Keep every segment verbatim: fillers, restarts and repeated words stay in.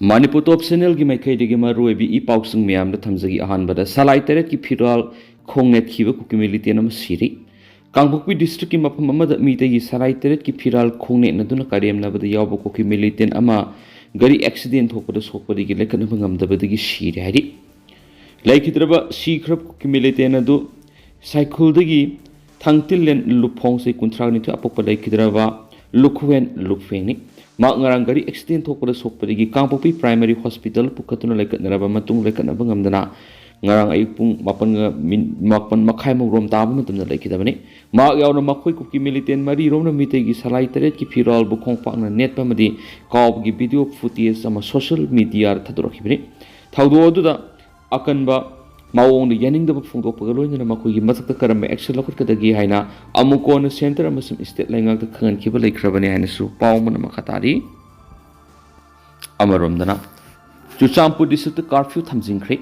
ꯃꯅꯤꯄꯨꯔ ꯇꯣꯞ ꯆꯦꯅꯦꯜꯒꯤ ꯃꯥꯏꯀꯩꯗꯒꯤ ꯃꯔꯨꯑꯣꯏꯕ ꯏ ꯄꯥꯎꯁꯤꯡ ꯃꯌꯥꯝꯗ ꯊꯝꯖꯒꯦ꯫ ꯑꯍꯥꯟꯕꯗ, ꯁꯂꯥꯏ ꯇꯔꯦꯠꯀꯤ ꯐꯤꯔꯥꯜ ꯈꯣꯡꯅꯦꯠꯈꯤꯕ ꯀꯨꯀꯤ ꯃꯤꯂꯤꯇꯦꯟ ꯑꯃ ꯁꯤꯔꯤ꯫ ꯀꯥꯡꯄꯣꯛꯄꯤ ꯗꯤꯁꯇ꯭ꯔꯤꯛꯀꯤ ꯃꯐꯝ ꯑꯃꯗ ꯃꯤꯇꯩꯒꯤ ꯁꯂꯥꯏ ꯇꯔꯦꯠꯀꯤ ꯐꯤꯔꯥꯜ ꯈꯣꯡꯅꯦꯠꯅꯗꯨꯅ ꯀꯔꯦꯝꯅꯕꯗ ꯌꯥꯎꯕ ꯀꯨꯀꯤ ꯃꯤꯂꯤꯇꯦꯟ ꯑꯃ ꯒꯥꯔꯤ ꯑꯦꯛꯁꯤꯗꯦꯟ ꯊꯣꯛꯄꯗ ꯁꯣꯛꯄꯗꯒꯤ ꯂꯩꯈꯠꯅꯕ ꯉꯝꯗꯕꯗꯒꯤ ꯁꯤꯔꯦ ꯍꯥꯏꯔꯤ꯫ ꯂꯩꯈꯤꯗ꯭ꯔꯕ ꯁꯤꯈ꯭ꯔꯕ ꯀꯨꯀꯤ ꯃꯤꯂꯤꯇꯦꯟ ꯑꯗꯨ ꯁꯥꯏꯈꯨꯜꯗꯒꯤ ꯊꯥꯡꯇꯤꯜꯂꯦꯟ ꯂꯨꯞꯐꯣꯡ, ꯆꯍꯤ ꯀꯨꯟꯊ꯭ꯔꯥ ꯅꯤꯊꯣꯏ, ꯑꯄꯣꯛꯄ, ꯂꯩꯈꯤꯗ꯭ꯔꯕ ꯂꯨꯈꯨꯋꯦꯟ ꯂꯨꯞꯐꯦꯡꯅꯤ꯫ ꯃꯍꯥꯛ ꯉꯔꯥꯡ ꯒꯥꯔꯤ ꯑꯦꯛꯁꯤꯗꯦꯟ ꯊꯣꯛꯄꯗ ꯁꯣꯛꯄꯗꯒꯤ ꯀꯥꯡꯄꯣꯛꯄꯤ ꯄ꯭ꯔꯥꯏꯃꯥꯔꯤ ꯍꯣꯁꯄꯤꯇꯥꯜ ꯄꯨꯈꯠꯇꯨꯅ ꯂꯩꯈꯠꯅꯔꯕ ꯃꯇꯨꯡ, ꯂꯩꯈꯠꯅꯕ ꯉꯝꯗꯅ ꯉꯔꯥꯡ ꯑꯌꯨꯛ ꯄꯨꯡ ꯃꯥꯄꯟꯒ ꯃꯤꯟ-, ꯃꯥꯄꯟ ꯃꯈꯥꯏꯃꯨꯛ ꯔꯣꯝ ꯇꯥꯕ ꯃꯇꯝꯗ ꯂꯩꯈꯤꯗꯕꯅꯤ꯫ ꯃꯍꯥꯛ ꯌꯥꯎꯅ ꯃꯈꯣꯏ ꯀꯨꯀꯤ ꯃꯤꯂꯤꯇꯦꯟ ꯃꯔꯤ ꯔꯣꯝꯅ ꯃꯤꯇꯩꯒꯤ ꯁꯂꯥꯏ ꯇꯔꯦꯠꯀꯤ ꯐꯤꯔꯥꯜꯕꯨ ꯈꯣꯡꯄꯥꯛꯅ ꯅꯦꯠꯄ ꯑꯃꯗꯤ ꯀꯥꯎꯕꯒꯤ ꯚꯤꯗꯤꯑꯣ ꯐꯨꯇꯦꯖ ꯑꯃ ꯁꯣꯁꯤꯌꯦꯜ ꯃꯤꯗꯤꯌꯥꯗ ꯊꯥꯗꯣꯔꯛꯈꯤꯕꯅꯤ꯫ ꯊꯧꯗꯣꯛ ꯑꯗꯨꯗ ꯑꯀꯟꯕ ꯃꯑꯣꯡꯗ ꯌꯥꯅꯤꯡꯗꯕ ꯐꯣꯡꯗꯣꯛꯄꯒ ꯂꯣꯏꯅꯅ ꯃꯈꯣꯏꯒꯤ ꯃꯊꯛꯇ ꯀꯔꯝꯕ action ꯂꯧꯈꯠꯀꯗꯒꯦ ꯍꯥꯏꯅ ꯑꯃꯨꯛ ꯀꯣꯟꯅ centre ꯑꯃꯁꯨꯡ state ꯂꯩꯉꯥꯛꯇ ꯈꯪꯍꯟꯈꯤꯕ ꯂꯩꯈ꯭ꯔꯕꯅꯤ ꯍꯥꯏꯅꯁꯨ ꯄꯥꯎ ꯑꯃꯅ ꯃꯈꯥ ꯇꯥꯔꯤ꯫ ꯑꯃꯔꯣꯝꯗꯅ, Churachandpur district curfew ꯊꯝꯖꯤꯟꯈ꯭ꯔꯦ꯫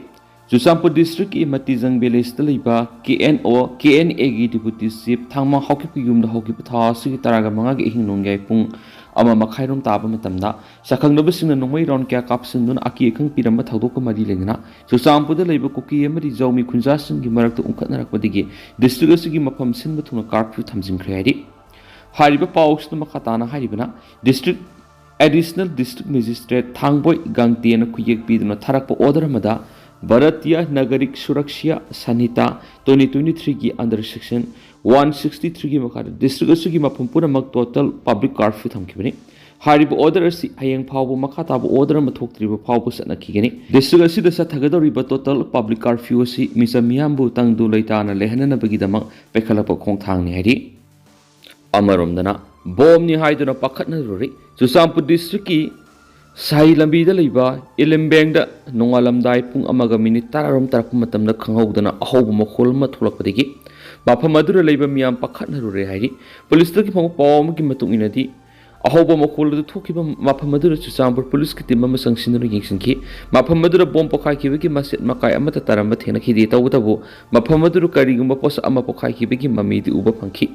Churachandpur district ꯀꯤ ꯃꯇꯤꯖꯪ village ꯇ ꯂꯩꯕ K N O, K N A ꯒꯤ deputy chief ꯊꯥꯡꯃ ꯍꯥꯎꯀꯤꯞꯀꯤ ꯌꯨꯝꯗ ꯍꯧꯈꯤꯕ ꯊꯥ ꯑꯁꯤꯒꯤ ꯇꯔꯥꯒ ꯃꯉꯥꯒꯤ ꯑꯍꯤꯡ ꯅꯣꯡꯌꯥꯏ ꯄꯨꯡ ꯑꯃ ꯃꯈꯥꯏꯔꯣꯝ ꯇꯥꯕ ꯃꯇꯝꯗ ꯁꯛꯈꯪꯅꯕꯁꯤꯡꯅ ꯅꯣꯡꯃꯩ round ꯀꯌꯥ ꯀꯥꯞꯁꯤꯟꯗꯨꯅ ꯑꯀꯤ ꯑꯈꯪ ꯄꯤꯔꯝꯕ ꯊꯧꯗꯣꯛꯀ ꯃꯔꯤ ꯂꯩꯅꯅ ꯆꯨꯔꯆꯥꯟꯄꯨꯔꯗ ꯂꯩꯕ ꯀꯨꯀꯤ ꯑꯃꯗꯤ ꯖꯧꯃꯤ ꯈꯨꯟꯖꯥꯁꯤꯡꯒꯤ ꯃꯔꯛꯇ ꯎꯪꯈꯠꯅꯔꯛꯄꯗꯒꯤ district ꯑꯁꯤꯒꯤ ꯃꯐꯝ ꯁꯤꯟꯕ ꯊꯨꯡꯅ curfew ꯊꯝꯖꯤꯟꯈ꯭ꯔꯦ ꯍꯥꯏꯔꯤ꯫ ꯍꯥꯏꯔꯤꯕ ꯄꯥꯎ ꯑꯁꯤꯗ ꯃꯈꯥ ꯇꯥꯅ ꯍꯥꯏꯔꯤꯕꯅ, district Additional District Magistrate ꯊꯥꯡꯕꯣꯏ ꯒꯥꯡꯇꯦꯅ ꯈꯨꯌꯦꯛ ꯄꯤꯗꯨꯅ ꯊꯥꯔꯛꯄ order ꯑꯃꯗ ꯚꯥꯔꯇꯤꯌ ꯅꯥꯒꯔꯤꯛ ꯁꯨꯔꯛꯁꯤꯌꯥ ꯁꯟꯍꯤꯇꯥ twenty twenty three ꯒꯤ under section one sixty three ꯒꯤ ꯃꯈꯥꯗ district ꯑꯁꯤꯒꯤ ꯃꯐꯝ ꯄꯨꯝꯅꯃꯛ total public curfew ꯊꯝꯈꯤꯕꯅꯤ꯫ ꯍꯥꯏꯔꯤꯕ order ꯑꯁꯤ ꯍꯌꯦꯡ ꯐꯥꯎꯕ ꯃꯈꯥ ꯇꯥꯕ order ꯑꯃ ꯊꯣꯛꯇ꯭ꯔꯤꯕ ꯐꯥꯎꯕ ꯆꯠꯅꯈꯤꯒꯅꯤ꯫ District ꯑꯁꯤꯗ ꯆꯠꯊꯒꯗꯧꯔꯤꯕ total public curfew ꯑꯁꯤ ꯃꯤꯆꯝ ꯃꯤꯌꯥꯝꯕꯨ ꯇꯪꯗꯨ ꯂꯩꯇꯥꯅ ꯂꯩꯍꯟꯅꯅꯕꯒꯤꯗꯃꯛ ꯄꯥꯏꯈꯠꯂꯛꯄ ꯈꯣꯡꯊꯥꯡꯅꯤ ꯍꯥꯏꯔꯤ꯫ ꯑꯃꯔꯣꯝꯗꯅ, ꯕꯣꯝꯅꯤ ꯍꯥꯏꯗꯨꯅ ꯄꯥꯈꯠꯅꯔꯨꯔꯦ꯫ ꯆꯨꯔꯆꯥꯟꯄꯨꯔ district ꯀꯤ ꯁꯍꯤ ꯂꯝꯕꯤꯗ ꯂꯩꯕ ꯏꯂꯤꯝꯕꯦꯡꯗ ꯅꯣꯡꯉꯥꯜꯂꯝꯗꯥꯏ ꯄꯨꯡ ꯑꯃꯒ minute ꯇꯔꯥꯔꯣꯝ ꯇꯥꯔꯛꯄ ꯃꯇꯝꯗ ꯈꯪꯍꯧꯗꯅ ꯑꯍꯧꯕ ꯃꯈꯣꯜ ꯑꯃ ꯊꯣꯛꯂꯛꯄꯗꯒꯤ ꯃꯐꯝ ꯑꯗꯨꯗ ꯂꯩꯕ ꯃꯤꯌꯥꯝ ꯄꯥꯈꯠꯅꯔꯨꯔꯦ ꯍꯥꯏꯔꯤ꯫ Police ꯇꯒꯤ ꯐꯪꯕ ꯄꯥꯎ ꯑꯃꯒꯤ ꯃꯇꯨꯡ ꯏꯟꯅꯗꯤ, ꯑꯍꯧꯕ ꯃꯈꯣꯜ ꯑꯗꯨ ꯊꯣꯛꯈꯤꯕ ꯃꯐꯝ ꯑꯗꯨꯗ ꯆꯨꯔꯆꯥꯟꯄꯨꯔ ꯄꯨꯂꯤꯁꯀꯤ ꯇꯤꯝ ꯑꯃ ꯆꯪꯁꯤꯟꯗꯨꯅ ꯌꯦꯡꯁꯤꯟꯈꯤ꯫ ꯃꯐꯝ ꯑꯗꯨꯗ ꯕꯣꯝ ꯄꯣꯈꯥꯏꯈꯤꯕꯒꯤ ꯃꯆꯦꯠ ꯃꯀꯥꯏ ꯑꯃꯠꯇ ꯇꯥꯔꯝꯕ ꯊꯦꯡꯅꯈꯤꯗꯦ꯫ ꯇꯧꯕꯇꯕꯨ ꯃꯐꯝ ꯑꯗꯨꯗ ꯀꯔꯤꯒꯨꯝꯕ ꯄꯣꯠꯁꯛ ꯑꯃ ꯄꯣꯈꯥꯏꯈꯤꯕꯒꯤ ꯃꯃꯤꯗꯤ ꯎꯕ ꯐꯪꯈꯤ꯫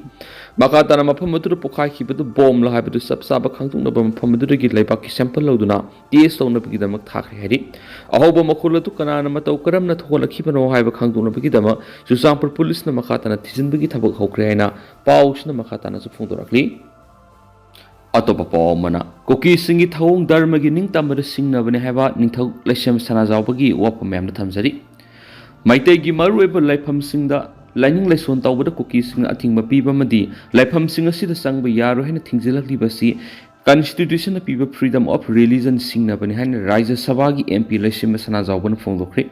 ꯃꯈꯥ ꯇꯥꯅ ꯃꯐꯝ ꯑꯗꯨꯗ ꯄꯣꯈꯥꯏꯈꯤꯕꯗꯨ ꯕꯣꯝꯂ ꯍꯥꯏꯕꯗꯨ ꯆꯞ ꯆꯥꯕ ꯈꯪꯗꯣꯛꯅꯕ ꯃꯐꯝ ꯑꯗꯨꯗꯒꯤ ꯂꯩꯕꯥꯛꯀꯤ ꯁꯦꯝꯄꯜ ꯂꯧꯗꯨꯅ ꯇꯦꯁ ꯇꯧꯅꯕꯒꯤꯗꯃꯛ ꯊꯥꯈ꯭ꯔꯦ ꯍꯥꯏꯔꯤ꯫ ꯑꯍꯧꯕ ꯃꯈꯣꯜ ꯑꯗꯨ ꯀꯅꯥꯅ ꯃꯇꯧ ꯀꯔꯝꯅ ꯊꯣꯛꯍꯜꯂꯛꯈꯤꯕꯅꯣ ꯍꯥꯏꯕ ꯈꯪꯗꯣꯛꯅꯕꯒꯤꯗꯃꯛ ꯆꯨꯔꯆꯥꯟꯄꯨꯔ ꯄꯨꯂꯤꯁꯅ ꯃꯈꯥ ꯇꯥꯅ ꯊꯤꯖꯤꯟꯕꯒꯤ ꯊꯕꯛ ꯍꯧꯈ꯭ꯔꯦ ꯍꯥꯏꯅ ꯄꯥꯎꯁꯤꯅ ꯃꯈꯥ ꯇꯥꯅꯁꯨ ꯐꯣꯡꯗꯣꯔꯛꯂꯤ꯫ ꯑꯇꯣꯞꯄ ꯄꯥꯎ ꯑꯃꯅ, ꯀꯨꯀꯤꯁꯤꯡꯒꯤ ꯊꯧꯑꯣꯡ ꯙꯔꯃꯒꯤ ꯅꯤꯡꯇꯝꯕꯗ ꯁꯤꯡꯅꯕꯅꯤ ꯍꯥꯏꯕ ꯅꯤꯡꯊꯧ ꯂꯩꯁꯦꯝꯕ ꯁꯅꯥꯖꯥꯎꯕꯒꯤ ꯋꯥꯐꯝ ꯃꯌꯥꯝꯅ ꯊꯝꯖꯔꯤ꯫ ꯃꯩꯇꯩꯒꯤ ꯃꯔꯨꯑꯣꯏꯕ ꯂꯥꯏꯐꯝꯁꯤꯡꯗ ꯂꯥꯏꯅꯤꯡ ꯂꯥꯏꯁꯣꯟ ꯇꯧꯕꯗ ꯀꯨꯀꯤꯁꯤꯡꯅ ꯑꯊꯤꯡꯕ ꯄꯤꯕ ꯑꯃꯗꯤ ꯂꯥꯏꯐꯝꯁꯤꯡ ꯑꯁꯤꯗ ꯆꯪꯕ ꯌꯥꯔꯣꯏ ꯍꯥꯏꯅ ꯊꯤꯡꯖꯤꯜꯂꯛꯂꯤꯕ ꯑꯁꯤ Constitution ꯅ ꯄꯤꯕ freedom of religion ꯁꯤꯡꯅꯕꯅꯤ ꯍꯥꯏꯅ ꯔꯥꯖ꯭ꯌ ꯁꯚꯥꯒꯤ M P ꯂꯩꯁꯦꯝꯕ ꯁꯅꯥꯖꯥꯎꯕꯅ ꯐꯣꯡꯗꯣꯛꯈ꯭ꯔꯦ꯫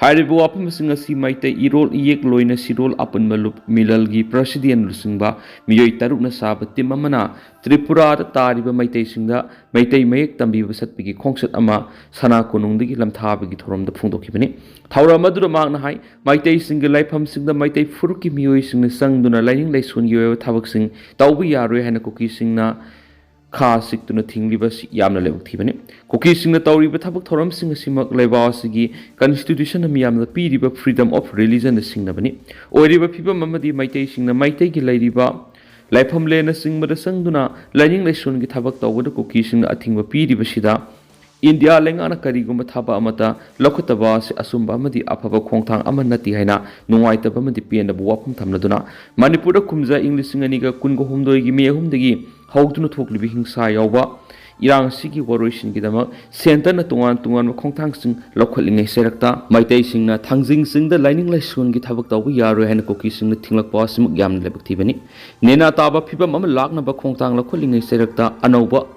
ꯍꯥꯏꯔꯤꯕ ꯋꯥꯐꯝꯁꯤꯡ ꯑꯁꯤ ꯃꯩꯇꯩ ꯏꯔꯣꯜ ꯏꯌꯦꯛ ꯂꯣꯏꯅ ꯁꯤꯔꯣꯜ ꯑꯄꯨꯟꯕ ꯂꯨꯞ ꯃꯤꯂꯜꯒꯤ president ꯂꯨꯆꯤꯡꯕ ꯃꯤꯑꯣꯏ ꯇꯔꯨꯛꯅ ꯁꯥꯕ team ꯑꯃꯅ ꯇ꯭ꯔꯤꯄꯨꯔꯥꯗ ꯇꯥꯔꯤꯕ ꯃꯩꯇꯩꯁꯤꯡꯗ ꯃꯩꯇꯩ ꯃꯌꯦꯛ ꯇꯝꯕꯤꯕ ꯆꯠꯄꯒꯤ ꯈꯣꯡꯆꯠ ꯑꯃ ꯁꯅꯥ ꯀꯣꯅꯨꯡꯗꯒꯤ ꯂꯝꯊꯥꯕꯒꯤ ꯊꯧꯔꯝꯗ ꯐꯣꯡꯗꯣꯛꯈꯤꯕꯅꯤ꯫ ꯊꯧꯔꯝ ꯑꯗꯨꯗ ꯃꯍꯥꯛꯅ ꯍꯥꯏ, ꯃꯩꯇꯩꯁꯤꯡꯒꯤ ꯂꯥꯏꯐꯝꯁꯤꯡꯗ ꯃꯩꯇꯩ ꯐꯨꯔꯨꯞꯀꯤ ꯃꯤꯑꯣꯏꯁꯤꯡꯅ ꯆꯪꯗꯨꯅ ꯂꯥꯏꯅꯤꯡ ꯂꯥꯏꯁꯣꯟꯒꯤ ꯑꯣꯏꯕ ꯊꯕꯛꯁꯤꯡ ꯇꯧꯕ ꯌꯥꯔꯣꯏ ꯍꯥꯏꯅ ꯀꯨꯀꯤꯁꯤꯡꯅ ꯈꯥ ꯁꯤꯛꯇꯨꯅ ꯊꯤꯡꯂꯤꯕ ꯑꯁꯤ ꯌꯥꯝꯅ ꯂꯥꯏꯕꯛ ꯊꯤꯕꯅꯤ꯫ ꯀꯨꯀꯤꯁꯤꯡꯅ ꯇꯧꯔꯤꯕ ꯊꯕꯛ ꯊꯧꯔꯝꯁꯤꯡ ꯑꯁꯤꯃꯛ ꯂꯩꯕꯥꯛ ꯑꯁꯤꯒꯤ Constitution ꯅ ꯃꯤꯌꯥꯝꯗ ꯄꯤꯔꯤꯕ freedom of religion ꯗ ꯁꯤꯡꯅꯕꯅꯤ꯫ ꯑꯣꯏꯔꯤꯕ ꯐꯤꯕꯝ ꯑꯃꯗꯤ ꯃꯩꯇꯩꯁꯤꯡꯅ ꯃꯩꯇꯩꯒꯤ ꯂꯩꯔꯤꯕ ꯂꯥꯏꯐꯝꯂꯦꯟꯅꯆꯤꯡꯕꯗ ꯆꯪꯗꯨꯅ ꯂꯥꯏꯅꯤꯡ ꯂꯥꯏꯁꯣꯟꯒꯤ ꯊꯕꯛ ꯇꯧꯕꯗ ꯀꯨꯀꯤꯁꯤꯡꯅ ꯑꯊꯤꯡꯕ ꯄꯤꯔꯤꯕꯁꯤꯗ ꯏꯟꯗꯤꯌꯥ ꯂꯩꯉꯥꯛꯅ ꯀꯔꯤꯒꯨꯝꯕ ꯊꯕꯛ ꯑꯃꯠꯇ ꯂꯧꯈꯠꯇꯕ ꯑꯁꯤ ꯑꯆꯨꯝꯕ ꯑꯃꯗꯤ ꯑꯐꯕ ꯈꯣꯡꯊꯥꯡ ꯑꯃ ꯅꯠꯇꯦ ꯍꯥꯏꯅ ꯅꯨꯡꯉꯥꯏꯇꯕ ꯑꯃꯗꯤ ꯄꯦꯟꯗꯕ ꯋꯥꯐꯝ ꯊꯝꯂꯗꯨꯅ ꯃꯅꯤꯄꯨꯔꯗ ꯀꯨꯝꯖꯥ ꯏꯪ ꯂꯤꯁꯤꯡ ꯑꯅꯤꯒ ꯀꯨꯟꯒ ꯍꯨꯝꯗꯣꯏꯒꯤ ꯃꯦ ꯑꯍꯨꯝꯗꯒꯤ ꯍꯧꯗꯨꯅ ꯊꯣꯛꯂꯤꯕ ꯍꯤꯡꯁꯥ ꯌꯥꯎꯕ ꯏꯔꯥꯡ ꯑꯁꯤꯒꯤ ꯋꯥꯔꯣꯏꯁꯤꯟꯒꯤꯗꯃꯛ centre ꯅ ꯇꯣꯉꯥꯟ ꯇꯣꯉꯥꯟꯕ ꯈꯣꯡꯊꯥꯡꯁꯤꯡ ꯂꯧꯈꯠꯂꯤꯉꯩ ꯆꯩꯔꯛꯇ ꯃꯩꯇꯩꯁꯤꯡꯅ ꯊꯥꯡꯖꯤꯡ ꯆꯤꯡꯗ ꯂꯥꯏꯅꯤꯡ ꯂꯥꯏꯁꯣꯟꯒꯤ ꯊꯕꯛ ꯇꯧꯕ ꯌꯥꯔꯣꯏ ꯍꯥꯏꯅ ꯀꯨꯀꯤꯁꯤꯡꯅ ꯊꯤꯡꯂꯛꯄ ꯑꯁꯤꯃꯛ ꯌꯥꯝꯅ ꯂꯥꯏꯕꯛ ꯊꯤꯕꯅꯤ꯫ ꯅꯦꯅꯥ ꯇꯥꯕ ꯐꯤꯕꯝ ꯑꯃ ꯂꯥꯛꯅꯕ ꯈꯣꯡꯊꯥꯡ ꯂꯧꯈꯠꯂꯤꯉꯩ ꯆꯩꯔꯛꯇ ꯑꯅꯧꯕ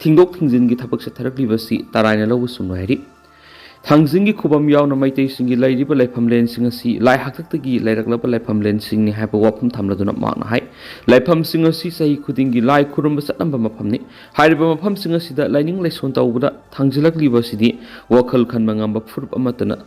ꯊꯤꯡꯗꯣꯛ ꯊꯤꯡꯖꯤꯟꯒꯤ ꯊꯕꯛ ꯆꯠꯊꯔꯛꯂꯤꯕꯁꯤ ꯇꯔꯥꯏꯅ ꯂꯧꯕ ꯆꯨꯝꯂꯣꯏ ꯍꯥꯏꯔꯤ꯫ ꯊꯥꯡꯖꯤꯡꯒꯤ ꯈꯨꯕꯝ ꯌꯥꯎꯅ ꯃꯩꯇꯩꯁꯤꯡꯒꯤ ꯂꯩꯔꯤꯕ ꯂꯥꯏꯐꯝꯂꯦꯟꯁꯤꯡ ꯑꯁꯤ ꯂꯥꯏ ꯍꯥꯛꯇꯛꯇꯒꯤ ꯂꯩꯔꯛꯂꯕ ꯂꯥꯏꯐꯝꯂꯦꯟꯁꯤꯡꯅꯤ ꯍꯥꯏꯕ ꯋꯥꯐꯝ ꯊꯝꯂꯗꯨꯅ ꯃꯍꯥꯛꯅ ꯍꯥꯏ, ꯂꯥꯏꯐꯝꯁꯤꯡ ꯑꯁꯤ ꯆꯍꯤ ꯈꯨꯗꯤꯡꯒꯤ ꯂꯥꯏ ꯈꯨꯔꯨꯝꯕ ꯆꯠꯅꯕ ꯃꯐꯝꯅꯤ꯫ ꯍꯥꯏꯔꯤꯕ ꯃꯐꯝꯁꯤꯡ ꯑꯁꯤꯗ ꯂꯥꯏꯅꯤꯡ ꯂꯥꯏꯁꯣꯟ ꯇꯧꯕꯗ ꯊꯥꯡꯖꯤꯜꯂꯛꯂꯤꯕ ꯑꯁꯤꯗꯤ ꯋꯥꯈꯜ ꯈꯟꯕ ꯉꯝꯕ ꯐꯨꯔꯨꯞ ꯑꯃꯠꯇꯅ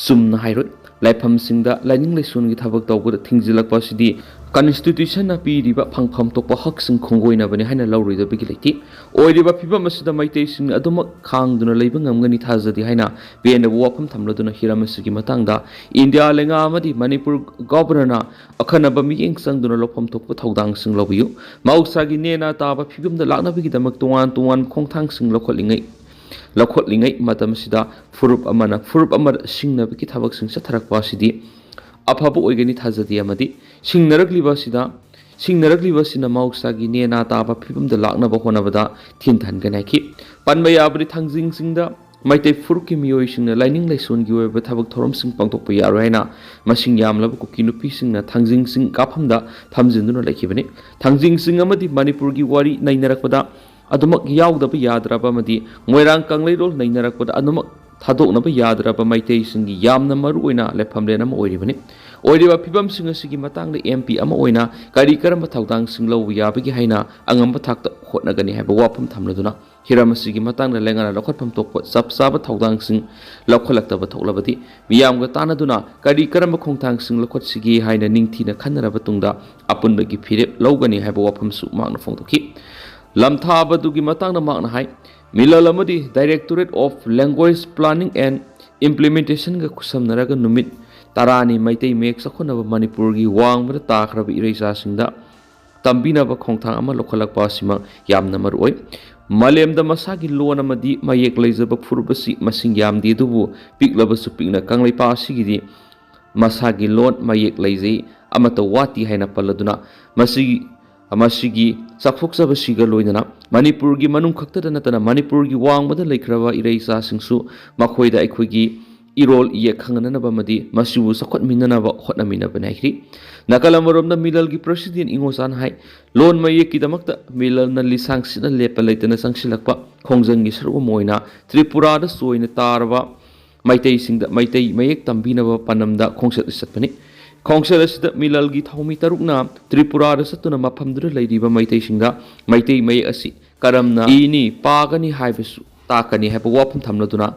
ꯆꯨꯝꯅ ꯍꯥꯏꯔꯣꯏ꯫ ꯂꯥꯏꯐꯝꯁꯤꯡꯗ ꯂꯥꯏꯅꯤꯡ ꯂꯥꯏꯁꯣꯟꯒꯤ ꯊꯕꯛ ꯇꯧꯕꯗ ꯊꯤꯡꯖꯤꯜꯂꯛꯄ ꯑꯁꯤꯗꯤ ꯀꯟꯁꯇꯤꯇ꯭ꯌꯨꯁꯟꯅ ꯄꯤꯔꯤꯕ ꯐꯪꯐꯝ ꯊꯣꯛꯄ ꯍꯛꯁꯤꯡ ꯈꯣꯡꯒꯣꯏꯅꯕꯅꯤ ꯍꯥꯏꯅ ꯂꯧꯔꯣꯏꯗꯕꯒꯤ ꯂꯩꯇꯦ꯫ ꯑꯣꯏꯔꯤꯕ ꯐꯤꯕꯝ ꯑꯁꯤꯗ ꯃꯩꯇꯩꯁꯤꯡꯅ ꯑꯗꯨꯃꯛ ꯈꯥꯡꯗꯨꯅ ꯂꯩꯕ ꯉꯝꯒꯅꯤ ꯊꯥꯖꯗꯦ ꯍꯥꯏꯅ ꯄꯦꯟꯗꯕ ꯋꯥꯐꯝ ꯊꯝꯂꯗꯨꯅ ꯍꯤꯔꯝ ꯑꯁꯤꯒꯤ ꯃꯇꯥꯡꯗ ꯏꯟꯗꯤꯌꯥ ꯂꯩꯉꯥꯛ ꯑꯃꯗꯤ ꯃꯅꯤꯄꯨꯔ ꯒꯣꯕꯔꯅꯔꯅ ꯑꯈꯟꯅꯕ ꯃꯤꯠꯌꯦꯡ ꯆꯪꯗꯨꯅ ꯂꯧꯐꯝ ꯊꯣꯛꯄ ꯊꯧꯗꯥꯡꯁꯤꯡ ꯂꯧꯕꯤꯌꯨ꯫ ꯃꯍꯧꯁꯥꯒꯤ ꯅꯦꯅꯥ ꯇꯥꯕ ꯐꯤꯕꯝꯗ ꯂꯥꯛꯅꯕꯒꯤꯗꯃꯛ ꯇꯣꯉꯥꯟ ꯇꯣꯉꯥꯟꯕ ꯈꯣꯡꯊꯥꯡꯁꯤꯡ ꯂꯧꯈꯠꯂꯤꯉꯩ ꯂꯧꯈꯠꯂꯤꯉꯩ ꯃꯇꯝꯁꯤꯗ ꯐꯨꯔꯨꯞ ꯑꯃꯅ ꯐꯨꯔꯨꯞ ꯑꯃ ꯁꯤꯡꯅꯕꯒꯤ ꯊꯕꯛꯁꯤꯡ ꯆꯠꯊꯔꯛꯄ ꯑꯁꯤꯗꯤ ꯑꯐꯕ ꯑꯣꯏꯒꯅꯤ ꯊꯥꯖꯗꯦ, ꯑꯃꯗꯤ ꯁꯤꯡꯅꯔꯛꯂꯤꯕ ꯑꯁꯤꯗ ꯁꯤꯡꯅꯔꯛꯂꯤꯕ ꯑꯁꯤꯅ ꯃꯍꯧꯁꯥꯒꯤ ꯅꯦꯅꯥ ꯇꯥꯕ ꯐꯤꯕꯝꯗ ꯂꯥꯛꯅꯕ ꯍꯣꯠꯅꯕꯗ ꯊꯤꯟꯊꯍꯟꯒꯅꯤ ꯍꯥꯏꯈꯤ꯫ ꯄꯟꯕ ꯌꯥꯕꯗꯤ, ꯊꯥꯡꯖꯤꯡ ꯆꯤꯡꯗ ꯃꯩꯇꯩ ꯐꯨꯔꯨꯞꯀꯤ ꯃꯤꯑꯣꯏꯁꯤꯡꯅ ꯂꯥꯏꯅꯤꯡ ꯂꯥꯏꯁꯣꯟꯒꯤ ꯑꯣꯏꯕ ꯊꯕꯛ ꯊꯧꯔꯝꯁꯤꯡ ꯄꯥꯡꯊꯣꯛꯄ ꯌꯥꯔꯣꯏ ꯍꯥꯏꯅ ꯃꯁꯤꯡ ꯌꯥꯝꯂꯕ ꯀꯨꯀꯤ ꯅꯨꯄꯤꯁꯤꯡꯅ ꯊꯥꯡꯖꯤꯡ ꯆꯤꯡ ꯀꯥꯐꯝꯗ ꯐꯝꯖꯤꯟꯗꯨꯅ ꯂꯩꯈꯤꯕꯅꯤ꯫ ꯊꯥꯡꯖꯤꯡ ꯆꯤꯡ ꯑꯃꯗꯤ ꯃꯅꯤꯄꯨꯔꯒꯤ ꯋꯥꯔꯤ ꯅꯩꯅꯔꯛꯄꯗ ꯑꯗꯨꯃꯛ ꯌꯥꯎꯗꯕ ꯌꯥꯗ꯭ꯔꯕ ꯑꯃꯗꯤ ꯃꯣꯏꯔꯥꯡ ꯀꯪꯂꯩꯔꯣꯜ ꯅꯩꯅꯔꯛꯄꯗ ꯑꯗꯨꯃꯛ ꯊꯥꯗꯣꯛꯅꯕ ꯌꯥꯗ꯭ꯔꯕ ꯃꯩꯇꯩꯁꯤꯡꯒꯤ ꯌꯥꯝꯅ ꯃꯔꯨꯑꯣꯏꯅ ꯂꯦꯞꯐꯝꯂꯦꯟ ꯑꯃ ꯑꯣꯏꯔꯤꯕꯅꯤ꯫ ꯑꯣꯏꯔꯤꯕ ꯐꯤꯕꯝꯁꯤꯡ ꯑꯁꯤꯒꯤ ꯃꯇꯥꯡꯗ ꯑꯦꯝ ꯄꯤ ꯑꯃ ꯑꯣꯏꯅ ꯀꯔꯤ ꯀꯔꯝꯕ ꯊꯧꯗꯥꯡꯁꯤꯡ ꯂꯧꯕ ꯌꯥꯕꯒꯦ ꯍꯥꯏꯅ ꯑꯉꯝꯕ ꯊꯥꯛꯇ ꯍꯣꯠꯅꯒꯅꯤ ꯍꯥꯏꯕ ꯋꯥꯐꯝ ꯊꯝꯂꯗꯨꯅ, ꯍꯤꯔꯝ ꯑꯁꯤꯒꯤ ꯃꯇꯥꯡꯗ ꯂꯩꯉꯥꯛꯅ ꯂꯧꯈꯠꯐꯝ ꯊꯣꯛꯄ ꯆꯞ ꯆꯥꯕ ꯊꯧꯗꯥꯡꯁꯤꯡ ꯂꯧꯈꯠꯂꯛꯇꯕ ꯊꯣꯛꯂꯕꯗꯤ, ꯃꯤꯌꯥꯝꯒ ꯇꯥꯟꯅꯗꯨꯅ ꯀꯔꯤ ꯀꯔꯝꯕ ꯈꯣꯡꯊꯥꯡꯁꯤꯡ ꯂꯧꯈꯠꯁꯤꯒꯦ ꯍꯥꯏꯅ ꯅꯤꯡꯊꯤꯅ ꯈꯟꯅꯔꯕ ꯇꯨꯡꯗ ꯑꯄꯨꯟꯕꯒꯤ ꯐꯤꯔꯦꯞ ꯂꯧꯒꯅꯤ ꯍꯥꯏꯕ ꯋꯥꯐꯝꯁꯨ ꯃꯍꯥꯛꯅ ꯐꯣꯡꯗꯣꯛꯈꯤ꯫ ꯂꯝꯊꯥꯕꯗꯨꯒꯤ ꯃꯇꯥꯡꯗ ꯃꯍꯥꯛꯅ ꯍꯥꯏ, ꯃꯤꯂꯜ ꯑꯃꯗꯤ Directorate of Language Planning and Implementation ꯒ ꯈꯨꯠꯁꯝꯅꯔꯒ ꯅꯨꯃꯤꯠ ꯇꯔꯥꯅꯤ ꯃꯩꯇꯩ ꯃꯌꯦꯛ ꯆꯥꯎꯈꯠꯅꯕ ꯃꯅꯤꯄꯨꯔꯒꯤ ꯋꯥꯡꯃꯗ ꯇꯥꯈ꯭ꯔꯕ ꯏꯔꯩꯆꯥꯁꯤꯡꯗ ꯇꯝꯕꯤꯅꯕ ꯈꯣꯡꯊꯥꯡ ꯑꯃ ꯂꯧꯈꯠꯂꯛꯄ ꯑꯁꯤꯃꯛ ꯌꯥꯝꯅ ꯃꯔꯨꯑꯣꯏ꯫ ꯃꯥꯂꯦꯝꯗ ꯃꯁꯥꯒꯤ ꯂꯣꯟ ꯑꯃꯗꯤ ꯃꯌꯦꯛ ꯂꯩꯖꯕ ꯐꯨꯔꯨꯞ ꯑꯁꯤ ꯃꯁꯤꯡ ꯌꯥꯝꯗꯦ, ꯑꯗꯨꯕꯨ ꯄꯤꯛꯂꯕꯁꯨ ꯄꯤꯛꯅ ꯀꯪꯂꯩꯄꯥꯛ ꯑꯁꯤꯒꯤꯗꯤ ꯃꯁꯥꯒꯤ ꯂꯣꯟ ꯃꯌꯦꯛ ꯂꯩꯖꯩ, ꯑꯃꯠꯇ ꯋꯥꯠꯇꯦ ꯍꯥꯏꯅ ꯄꯜꯂꯗꯨꯅ, ꯃꯁꯤꯒꯤ ꯃꯁꯤꯒꯤ ꯆꯥꯎꯊꯣꯛꯆꯕꯁꯤꯒ ꯂꯣꯏꯅꯅ ꯃꯅꯤꯄꯨꯔꯒꯤ ꯃꯅꯨꯡ ꯈꯛꯇꯗ ꯅꯠꯇꯅ ꯃꯅꯤꯄꯨꯔꯒꯤ ꯋꯥꯡꯃꯗ ꯂꯩꯈ꯭ꯔꯕ ꯏꯔꯩꯆꯥꯁꯤꯡꯁꯨ ꯃꯈꯣꯏꯗ ꯑꯩꯈꯣꯏꯒꯤ ꯏꯔꯣꯜ ꯏꯌꯦꯛ ꯈꯪꯍꯟꯅꯕ ꯑꯃꯗꯤ ꯃꯁꯤꯕꯨ ꯆꯥꯎꯈꯠꯃꯤꯟꯅꯅꯕ ꯍꯣꯠꯅꯃꯤꯟꯅꯕꯅꯤ ꯍꯥꯏꯈꯤ꯫ ꯅꯥꯀꯜ ꯑꯃꯔꯣꯝꯗ ꯃꯤꯂꯜꯒꯤ ꯄ꯭ꯔꯁꯤꯗꯦꯟ ꯏꯉꯣꯆꯥꯅ ꯍꯥꯏ, ꯂꯣꯟ ꯃꯌꯦꯛꯀꯤꯗꯃꯛꯇ ꯃꯤꯂꯜꯅ ꯂꯤꯁꯥꯡ ꯁꯤꯠꯅ ꯂꯦꯞꯄ ꯂꯩꯇꯅ ꯆꯪꯁꯤꯜꯂꯛꯄ ꯈꯣꯡꯖꯪꯒꯤ ꯁꯔꯨꯛ ꯑꯃ ꯑꯣꯏꯅ ꯇ꯭ꯔꯤꯄꯨꯔꯥꯗ ꯆꯣꯏꯅ ꯇꯥꯔꯕ ꯃꯩꯇꯩꯁꯤꯡꯗ ꯃꯩꯇꯩ ꯃꯌꯦꯛ ꯇꯝꯕꯤꯅꯕ ꯄꯥꯟꯗꯝꯗ ꯈꯣꯡꯆꯠ ꯆꯠꯄꯅꯤ꯫ ꯈꯣꯡꯆꯠ ꯑꯁꯤꯗ ꯃꯤꯂꯜꯒꯤ ꯊꯧꯃꯤ ꯇꯔꯨꯛꯅ ꯇ꯭ꯔꯤꯄꯨꯔꯥꯗ ꯆꯠꯇꯨꯅ ꯃꯐꯝꯗꯨꯗ ꯂꯩꯔꯤꯕ ꯃꯩꯇꯩꯁꯤꯡꯗ ꯃꯩꯇꯩ ꯃꯌꯦꯛ ꯑꯁꯤ ꯀꯔꯝꯅ ꯏꯅꯤ, ꯄꯥꯒꯅꯤ ꯍꯥꯏꯕꯁꯨ ꯇꯥꯛꯀꯅꯤ ꯍꯥꯏꯕ ꯋꯥꯐꯝ ꯊꯝꯂꯗꯨꯅ,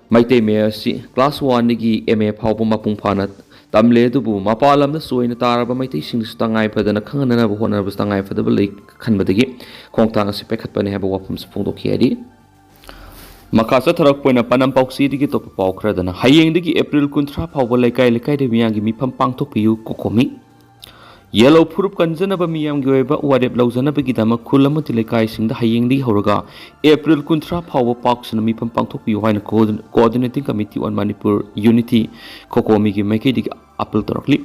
ꯃꯩꯇꯩ ꯃꯌꯦꯛ ꯑꯁꯤ class one ꯗꯒꯤ M A ꯐꯥꯎꯕ ꯃꯄꯨꯡ ꯐꯥꯅ ꯇꯝꯂꯦ꯫ ꯑꯗꯨꯕꯨ ꯃꯄꯥꯟ ꯂꯝꯗ ꯆꯣꯏꯅ ꯇꯥꯔꯕ ꯃꯩꯇꯩꯁꯤꯡꯗꯁꯨ ꯇꯉꯥꯏ ꯐꯗꯅ ꯈꯪꯍꯟꯅꯅꯕ ꯍꯣꯠꯅꯕꯁꯨ ꯇꯉꯥꯏ ꯐꯗꯕ ꯂꯩ ꯈꯟꯕꯗꯒꯤ ꯈꯣꯡꯊꯥꯡ ꯑꯁꯤ ꯄꯥꯏꯈꯠꯄꯅꯤ ꯍꯥꯏꯕ ꯋꯥꯐꯝꯁꯨ ꯐꯣꯡꯗꯣꯛꯈꯤ ꯍꯥꯏꯔꯤ꯫ ꯃꯈꯥ ꯆꯠꯊꯔꯛꯄ ꯑꯣꯏꯅ ꯄꯥꯎꯆꯦꯗꯒꯤ ꯑꯇꯣꯞꯄ ꯄꯥꯎ ꯈꯔꯗꯅ, ꯍꯌꯦꯡꯗꯒꯤ ꯑꯦꯄ꯭ꯔꯤꯜ ꯀꯨꯟꯊ꯭ꯔꯥ ꯐꯥꯎꯕ ꯂꯩꯀꯥꯏ ꯂꯩꯀꯥꯏꯗ ꯃꯤꯌꯥꯝꯒꯤ ꯃꯤꯐꯝ ꯄꯥꯡꯊꯣꯛꯄꯤꯌꯨ, ꯀꯣꯀꯣꯃꯤ꯫ ꯌꯦꯜꯍꯧ ꯐꯨꯔꯨꯞ ꯀꯟꯖꯅꯕ ꯃꯤꯌꯥꯝꯒꯤ ꯑꯣꯏꯕ ꯋꯥꯔꯦꯞ ꯂꯧꯖꯅꯕꯒꯤꯗꯃꯛ ꯈꯨꯜ ꯑꯃꯗꯤ ꯂꯩꯀꯥꯏꯁꯤꯡꯗ ꯍꯌꯦꯡꯗꯒꯤ ꯍꯧꯔꯒ ꯑꯦꯄ꯭ꯔꯤꯜ ꯀꯨꯟꯊ꯭ꯔꯥ ꯐꯥꯎꯕ ꯄꯥꯛ ꯁꯟꯅ ꯃꯤꯐꯝ ꯄꯥꯡꯊꯣꯛꯄꯤꯌꯨ ꯍꯥꯏꯅ Coordinating Committee on Manipur Unity, ꯀꯣꯀꯣꯃꯤꯒꯤ ꯃꯥꯏꯀꯩꯗꯒꯤ ꯑꯥꯄꯤꯜ ꯇꯧꯔꯛꯂꯤ꯫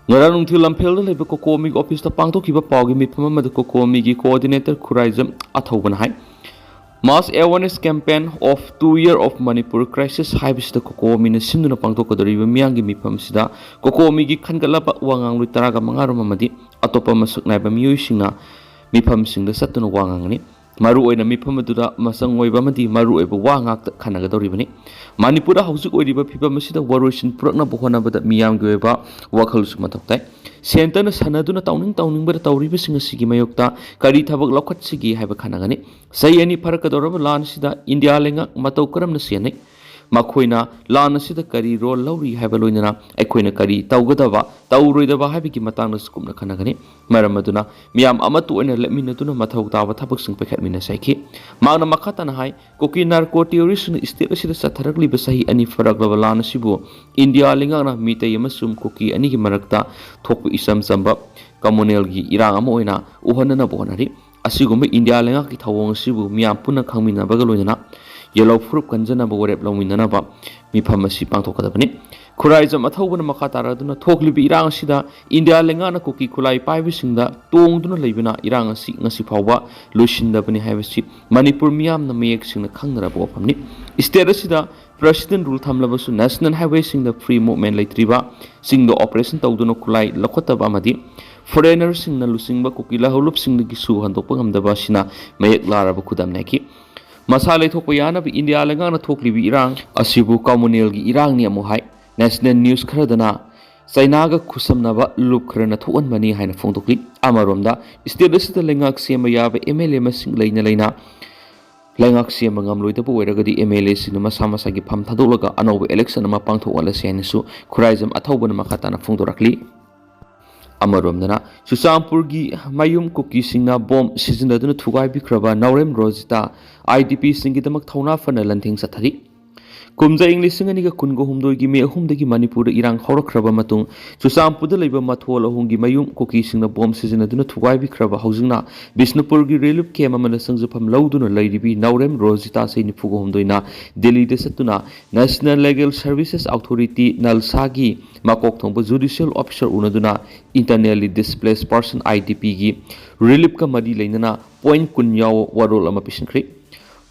ꯉꯔꯥꯡ ꯅꯨꯡꯊꯤꯜ ꯂꯝꯐꯦꯜꯗ ꯂꯩꯕ ꯀꯣꯀꯣꯃꯤꯒꯤ ꯑꯣꯐꯤꯁꯇ ꯄꯥꯡꯊꯣꯛꯈꯤꯕ ꯄꯥꯎꯒꯤ ꯃꯤꯐꯝ ꯑꯃꯗ ꯀꯣꯀꯣꯃꯤꯒꯤ Coordinator Khuraijam ꯑꯊꯧꯕꯅ high, Mass Awareness Campaign of Two Year of Manipur Crisis ꯍꯥꯏꯕꯁꯤꯗ ꯀꯣꯀꯣꯃꯤꯅ ꯁꯤꯟꯗꯨꯅ ꯄꯥꯡꯊꯣꯛꯀꯗꯧꯔꯤꯕ ꯃꯤꯌꯥꯝꯒꯤ ꯃꯤꯐꯝ ꯑꯁꯤꯗ ꯀꯣꯀꯣꯃꯤꯒꯤ ꯈꯟꯒꯠꯂꯕ ꯋꯥ ꯉꯥꯡꯂꯣꯏ ꯇꯔꯥꯒ ꯃꯉꯥꯔꯣꯝ ꯑꯃꯗꯤ ꯑꯇꯣꯞꯄ ꯃꯁꯛ ꯅꯥꯏꯕ ꯃꯤꯑꯣꯏꯁꯤꯡꯅ ꯃꯤꯐꯝꯁꯤꯡꯗ ꯆꯠꯇꯨꯅ ꯋꯥ ꯉꯥꯡꯒꯅꯤ꯫ ꯃꯔꯨꯑꯣꯏꯅ ꯃꯤꯐꯝ ꯑꯗꯨꯗ ꯃꯆꯪ ꯑꯣꯏꯕ ꯑꯃꯗꯤ ꯃꯔꯨꯑꯣꯏꯕ ꯋꯥ ꯉꯥꯛꯇ ꯈꯟꯅꯒꯗꯧꯔꯤꯕꯅꯤ꯫ ꯃꯅꯤꯄꯨꯔꯗ ꯍꯧꯖꯤꯛ ꯑꯣꯏꯔꯤꯕ ꯐꯤꯕꯝ ꯑꯁꯤꯗ ꯋꯥꯔꯣꯏꯁꯤꯟ ꯄꯨꯔꯛꯅꯕ ꯍꯣꯠꯅꯕꯗ ꯃꯤꯌꯥꯝꯒꯤ ꯑꯣꯏꯕ ꯋꯥꯈꯜꯁꯨ ꯃꯊꯧ ꯇꯥꯏ꯫ ꯁꯦꯟꯇꯔꯅ ꯁꯥꯟꯅꯗꯨꯅ ꯇꯧꯅꯤꯡ ꯇꯧꯅꯤꯡꯕꯗ ꯇꯧꯔꯤꯕꯁꯤꯡ ꯑꯁꯤꯒꯤ ꯃꯥꯌꯣꯛꯇ ꯀꯔꯤ ꯊꯕꯛ ꯂꯧꯈꯠꯁꯤꯒꯦ ꯍꯥꯏꯕ ꯈꯟꯅꯒꯅꯤ꯫ ꯆꯍꯤ ꯑꯅꯤ ꯐꯥꯔꯛꯀꯗꯧꯔꯕ ꯂꯥꯟ ꯑꯁꯤꯗ ꯏꯟꯗꯤꯌꯥ ꯂꯩꯉꯥꯛ ꯃꯇꯧ ꯀꯔꯝꯅ ꯁꯦꯟꯅꯩ? ꯃꯈꯣꯏꯅ ꯂꯥꯟ ꯑꯁꯤꯗ ꯀꯔꯤ ꯔꯣꯜ ꯂꯧꯔꯤ ꯍꯥꯏꯕ, ꯂꯣꯏꯅꯅ ꯑꯩꯈꯣꯏꯅ ꯀꯔꯤ ꯇꯧꯒꯗꯕ, ꯇꯧꯔꯣꯏꯗꯕ ꯍꯥꯏꯕꯒꯤ ꯃꯇꯥꯡꯗꯁꯨ ꯀꯨꯞꯅ ꯈꯟꯅꯒꯅꯤ꯫ ꯃꯔꯝ ꯑꯗꯨꯅ ꯃꯤꯌꯥꯝ ꯑꯃꯠꯇ ꯑꯣꯏꯅ ꯂꯦꯞꯃꯤꯟꯅꯗꯨꯅ ꯃꯊꯧ ꯇꯥꯕ ꯊꯕꯛꯁꯤꯡ ꯄꯥꯏꯈꯠꯃꯤꯟꯅꯁꯤ ꯍꯥꯏꯈꯤ꯫ ꯃꯍꯥꯛꯅ ꯃꯈꯥ ꯇꯥꯅ ꯍꯥꯏ, ꯀꯨꯀꯤ ꯅꯥꯔꯀꯣ ꯇꯦꯔꯣꯔꯤꯁꯁꯤꯡꯅ ꯁ꯭ꯇꯦꯠ ꯑꯁꯤꯗ ꯆꯠꯊꯔꯛꯂꯤꯕ ꯆꯍꯤ ꯑꯅꯤ ꯐꯥꯔꯛꯂꯕ ꯂꯥꯟ ꯑꯁꯤꯕꯨ ꯏꯟꯗꯤꯌꯥ ꯂꯩꯉꯥꯛꯅ ꯃꯤꯇꯩ ꯑꯃꯁꯨꯡ ꯀꯨꯀꯤ ꯑꯅꯤꯒꯤ ꯃꯔꯛꯇ ꯊꯣꯛꯄ ꯏꯆꯝ ꯆꯝꯕ ꯀꯝꯃꯨꯅꯦꯜꯒꯤ ꯏꯔꯥꯡ ꯑꯃ ꯑꯣꯏꯅ ꯎꯍꯟꯅꯅꯕ ꯍꯣꯠꯅꯔꯤ꯫ ꯑꯁꯤꯒꯨꯝꯕ ꯏꯟꯗꯤꯌꯥ ꯂꯩꯉꯥꯛꯀꯤ ꯊꯧꯑꯣꯡ ꯑꯁꯤꯕꯨ ꯃꯤꯌꯥꯝ ꯄꯨꯟꯅ ꯈꯪꯃꯤꯟꯅꯕꯒ ꯂꯣꯏꯅꯅ ꯌꯦꯜꯍꯧ ꯐꯨꯔꯨꯞ ꯀꯟꯖꯅꯕ ꯋꯥꯔꯦꯞ ꯂꯧꯃꯤꯟꯅꯅꯕ ꯃꯤꯐꯝ ꯑꯁꯤ ꯄꯥꯡꯊꯣꯛꯀꯗꯕꯅꯤ꯫ ꯈꯨꯔꯥꯏꯖꯝ ꯑꯊꯧꯕꯅ ꯃꯈꯥ ꯇꯥꯔꯗꯨꯅ, ꯊꯣꯛꯂꯤꯕ ꯏꯔꯥꯡ ꯑꯁꯤꯗ ꯏꯟꯗꯤꯌꯥ ꯂꯩꯉꯥꯛꯅ ꯀꯨꯀꯤ ꯈꯨꯠꯂꯥꯏ ꯄꯥꯏꯕꯁꯤꯡꯗ ꯇꯣꯡꯗꯨꯅ ꯂꯩꯕꯅ ꯏꯔꯥꯡ ꯑꯁꯤ ꯉꯁꯤ ꯐꯥꯎꯕ ꯂꯣꯏꯁꯤꯟꯗꯕꯅꯤ ꯍꯥꯏꯕꯁꯤ ꯃꯅꯤꯄꯨꯔ ꯃꯤꯌꯥꯝꯅ ꯃꯌꯦꯛ ꯁꯦꯡꯅ ꯈꯪꯅꯔꯕ ꯋꯥꯐꯝꯅꯤ꯫ ꯁ꯭ꯇꯦꯠ ꯑꯁꯤꯗ ꯄ꯭ꯔꯦꯁꯤꯗꯦꯟ ꯔꯨꯜ ꯊꯝꯂꯕꯁꯨ ꯅꯦꯁꯅꯦꯜ ꯍꯥꯏꯋꯦꯁꯤꯡꯗ ꯐ꯭ꯔꯤ ꯃꯨꯚꯃꯦꯟ ꯂꯩꯇ꯭ꯔꯤꯕ, ꯆꯤꯡꯗ ꯑꯣꯄꯔꯦꯁꯟ ꯇꯧꯗꯨꯅ ꯈꯨꯠꯂꯥꯏ ꯂꯧꯈꯠꯇꯕ ꯑꯃꯗꯤ ꯐꯣꯔꯦꯅꯔꯁꯤꯡꯅ ꯂꯨꯆꯤꯡꯕ ꯀꯨꯀꯤ ꯂꯍꯧꯂꯨꯞꯁꯤꯡꯗꯒꯤ ꯁꯨ ꯍꯟꯗꯣꯛꯄ ꯉꯝꯗꯕ ꯑꯁꯤꯅ ꯃꯌꯦꯛ ꯂꯥꯔꯕ ꯈꯨꯗꯝꯅꯤ ꯍꯥꯏꯈꯤ꯫ ꯃꯁꯥ ꯂꯩꯊꯣꯛꯄ ꯌꯥꯅꯕ ꯏꯟꯗꯤꯌꯥ ꯂꯩꯉꯥꯛꯅ ꯊꯣꯛꯂꯤꯕ ꯏꯔꯥꯡ ꯑꯁꯤꯕꯨ ꯀꯝꯃꯨꯅꯦꯜꯒꯤ ꯏꯔꯥꯡꯅꯤ ꯑꯃꯨꯛ ꯍꯥꯏ꯫ ꯅꯦꯁꯅꯦꯜ ꯅ꯭ꯌꯨꯁ ꯈꯔꯗꯅ ꯆꯩꯅꯥꯒ ꯈꯨꯠꯁꯝꯅꯕ ꯂꯨꯞ ꯈꯔꯅ ꯊꯣꯛꯍꯟꯕꯅꯤ ꯍꯥꯏꯅ ꯐꯣꯡꯗꯣꯛꯂꯤ꯫ ꯑꯃꯔꯣꯝꯗ, ꯁ꯭ꯇꯦꯠ ꯑꯁꯤꯗ ꯂꯩꯉꯥꯛ ꯁꯦꯝꯕ ꯌꯥꯕ ꯑꯦꯝ ꯑꯦꯜ ꯑꯦ ꯃꯁꯤꯡ ꯂꯩꯅ ꯂꯩꯅ ꯂꯩꯉꯥꯛ ꯁꯦꯝꯕ ꯉꯝꯂꯣꯏꯗꯕ ꯑꯣꯏꯔꯒꯗꯤ ꯑꯦꯝ ꯑꯦꯜ ꯑꯦꯁꯤꯡꯅ ꯃꯁꯥ ꯃꯁꯥꯒꯤ ꯐꯝ ꯊꯥꯗꯣꯛꯂꯒ ꯑꯅꯧꯕ ꯏꯂꯦꯛꯁꯟ ꯑꯃ ꯄꯥꯡꯊꯣꯛꯍꯜꯂꯁꯤ ꯍꯥꯏꯅꯁꯨ ꯈꯨꯔꯥꯏꯖꯝ ꯑꯊꯧꯕꯅ ꯃꯈꯥ ꯇꯥꯅ ꯐꯣꯡꯗꯣꯔꯛꯂꯤ꯫ ꯑꯃꯔꯣꯝꯗꯅ, ꯆꯨꯔꯆꯥꯟꯄꯨꯔꯒꯤ ꯃꯌꯨꯝ ꯀꯨꯀꯤꯁꯤꯡꯅ ꯕꯣꯝ ꯁꯤꯖꯤꯟꯅꯗꯨꯅ ꯊꯨꯒꯥꯏꯕꯤꯈ꯭ꯔꯕ ꯅꯥꯎꯔꯦꯝ ꯔꯣꯖꯤꯇꯥ ꯑꯥꯏ ꯗꯤ ꯄꯤꯁꯤꯡꯒꯤꯗꯃꯛ ꯊꯧꯅꯥ ꯐꯅ ꯂꯥꯟꯊꯦꯡ ꯆꯠꯊꯔꯤ꯫ ꯀꯨꯝꯖꯥ ꯏꯪ ꯂꯤꯁꯤꯡ ꯑꯅꯤꯒ ꯀꯨꯟꯒ ꯍꯨꯝꯗꯣꯏꯒꯤ ꯃꯦ ꯑꯍꯨꯝꯗꯒꯤ ꯃꯅꯤꯄꯨꯔꯗ ꯏꯔꯥꯡ ꯍꯧꯔꯛꯈ꯭ꯔꯕ ꯃꯇꯨꯡ, ꯆꯨꯔꯆꯥꯟꯄꯨꯔꯗ ꯂꯩꯕ ꯃꯊꯣꯜ ꯑꯍꯨꯝꯒꯤ ꯃꯌꯨꯝ ꯀꯨꯀꯤꯁꯤꯡꯅ ꯕꯣꯝ ꯁꯤꯖꯤꯟꯅꯗꯨꯅ ꯊꯨꯒꯥꯏꯕꯤꯈ꯭ꯔꯕ ꯍꯧꯖꯤꯛꯅ ꯕꯤꯁꯅꯨꯄꯨꯔꯒꯤ ꯔꯤꯂꯤꯐ ꯀꯦꯝꯞ ꯑꯃꯗ ꯆꯪꯖꯐꯝ ꯂꯧꯗꯨꯅ ꯂꯩꯔꯤꯕꯤ ꯅꯥꯎꯔꯦꯝ ꯔꯣꯖꯤꯇꯥ ꯆꯍꯤ ꯅꯤꯐꯨꯒ ꯍꯨꯝꯗꯣꯏꯅ ꯗꯦꯜꯂꯤꯗ ꯆꯠꯇꯨꯅ National Legal Services Authority, ꯅꯜꯁꯥꯒꯤ ꯃꯀꯣꯛ ꯊꯣꯡꯕ ꯖꯨꯗꯤꯁꯤꯌꯦꯜ ꯑꯣꯐꯤꯁꯥꯔ ꯎꯅꯗꯨꯅ internally displaced person, I D ꯄꯤꯒꯤ ꯔꯤꯂꯤꯐꯀ ꯃꯔꯤ ꯂꯩꯅꯅ ꯄꯣꯏꯟꯠ ꯀꯨꯟ ꯌꯥꯎꯕ ꯋꯥꯔꯣꯜ ꯑꯃ ꯄꯤꯁꯤꯟꯈ꯭ꯔꯤ꯫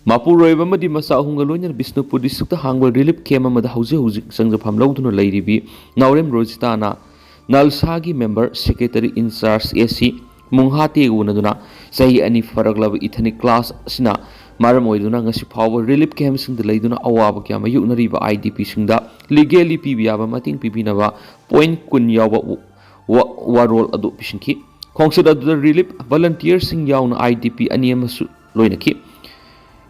ꯃꯄꯨꯔꯣꯏꯕ ꯑꯃꯗꯤ ꯃꯆꯥ ꯑꯍꯨꯝꯒ ꯂꯣꯏꯅꯅ ꯕꯤꯁꯅꯨꯄꯨꯔ ꯗꯤꯁꯇ꯭ꯔꯤꯛꯇ ꯍꯥꯡꯕ ꯔꯤꯂꯤꯐ ꯀꯦꯝꯞ ꯑꯃꯗ ꯍꯧꯖꯤꯛ ꯍꯧꯖꯤꯛ ꯆꯪꯖꯐꯝ ꯂꯧꯗꯨꯅ ꯂꯩꯔꯤꯕꯤ ꯅꯥꯎꯔꯦꯝ ꯔꯣꯖꯤꯇꯥꯅ ꯅꯜꯁꯥꯒꯤ ꯃꯦꯝꯕꯔ ꯁꯦꯀ꯭ꯔꯦꯇꯔꯤ ꯏꯟꯆꯥꯔꯖ ꯑꯦ ꯁꯤ ꯃꯨꯡꯍꯥꯇꯦꯒ ꯎꯅꯗꯨꯅ ꯆꯍꯤ ꯑꯅꯤ ꯐꯥꯔꯛꯂꯕ ꯏꯊꯅꯤꯛ ꯀ꯭ꯂꯥꯁ ꯑꯁꯤꯅ ꯃꯔꯝ ꯑꯣꯏꯗꯨꯅ ꯉꯁꯤ ꯐꯥꯎꯕ ꯔꯤꯂꯤꯐ ꯀꯦꯝꯞꯁꯤꯡꯗ ꯂꯩꯗꯨꯅ ꯑꯋꯥꯕ ꯀꯌꯥ ꯃꯥꯌꯣꯛꯅꯔꯤꯕ ꯑꯥꯏ ꯗꯤ ꯄꯤꯁꯤꯡꯗ ꯂꯤꯒꯦꯜꯂꯤ ꯄꯤꯕ ꯌꯥꯕ ꯃꯇꯦꯡ ꯄꯤꯕꯤꯅꯕ ꯄꯣꯏꯟꯠ ꯀꯨꯟ ꯌꯥꯎꯕ ꯋꯥ-, ꯋꯥꯔꯣꯜ ꯑꯗꯨ ꯄꯤꯁꯤꯟꯈꯤ꯫ ꯈꯣꯡꯆꯠ ꯑꯗꯨꯗ ꯔꯤꯂꯤꯐ ꯚꯣꯂꯨꯟꯇꯤꯌꯔꯁꯤꯡ ꯌꯥꯎꯅ ꯑꯥꯏ ꯗꯤ ꯄꯤ ꯑꯅꯤ ꯑꯃꯁꯨ ꯂꯣꯏꯅꯈꯤ꯫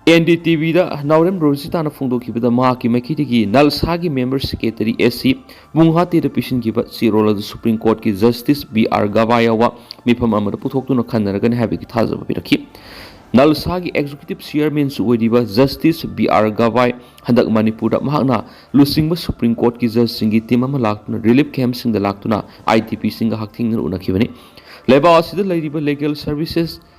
ꯑꯦꯟ ꯗꯤ ꯇꯤ ꯚꯤꯗ ꯅꯥꯎꯔꯦꯝ ꯔꯣꯖꯤꯇꯥꯅ ꯐꯣꯡꯗꯣꯛꯈꯤꯕꯗ, ꯃꯍꯥꯛꯀꯤ ꯃꯥꯏꯀꯩꯗꯒꯤ ꯅꯜꯁꯥꯒꯤ ꯃꯦꯝꯕꯔ ꯁꯦꯀ꯭ꯔꯦꯇꯔꯤ ꯑꯦ ꯁꯤ ꯃꯨꯡꯍꯥꯇꯦꯗ ꯄꯤꯁꯤꯟꯈꯤꯕ ꯆꯦꯔꯣꯜ ꯑꯗꯨ ꯁꯨꯄ꯭ꯔꯤꯝ ꯀꯣꯔꯠꯀꯤ ꯖꯁꯇꯤꯁ ꯕꯤ ꯑꯥꯔ ꯒꯚꯥꯏ ꯌꯥꯎꯕ ꯃꯤꯐꯝ ꯑꯃꯗ ꯄꯨꯊꯣꯛꯇꯨꯅ ꯈꯟꯅꯔꯒꯅꯤ ꯍꯥꯏꯕꯒꯤ ꯊꯥꯖꯕ ꯄꯤꯔꯛꯈꯤ꯫ ꯅꯜꯁꯥꯒꯤ ꯑꯦꯛꯖꯤꯀ꯭ꯌꯨꯇꯤꯚ ꯆꯤꯌꯔꯃꯦꯟꯁꯨ ꯑꯣꯏꯔꯤꯕ ꯖꯁꯇꯤꯁ ꯕꯤ ꯑꯥꯔ ꯒꯚꯥꯏ ꯍꯟꯗꯛ ꯃꯅꯤꯄꯨꯔꯗ ꯃꯍꯥꯛꯅ ꯂꯨꯆꯤꯡꯕ ꯁꯨꯄ꯭ꯔꯤꯝ ꯀꯣꯔꯠꯀꯤ ꯖꯖꯁꯤꯡꯒꯤ ꯇꯤꯝ ꯑꯃ ꯂꯥꯛꯇꯨꯅ ꯔꯤꯂꯤꯐ ꯀꯦꯝꯞꯁꯤꯡꯗ ꯂꯥꯛꯇꯨꯅ ꯑꯥꯏ ꯗꯤ ꯄꯤꯁꯤꯡꯒ ꯍꯛꯊꯦꯡꯅꯅ ꯎꯅꯈꯤꯕꯅꯤ꯫ ꯂꯩꯕꯥꯛ ꯑꯁꯤꯗ ꯂꯩꯔꯤꯕ ꯂꯤꯒꯦꯜ ꯁꯔꯚꯤꯁꯦꯁ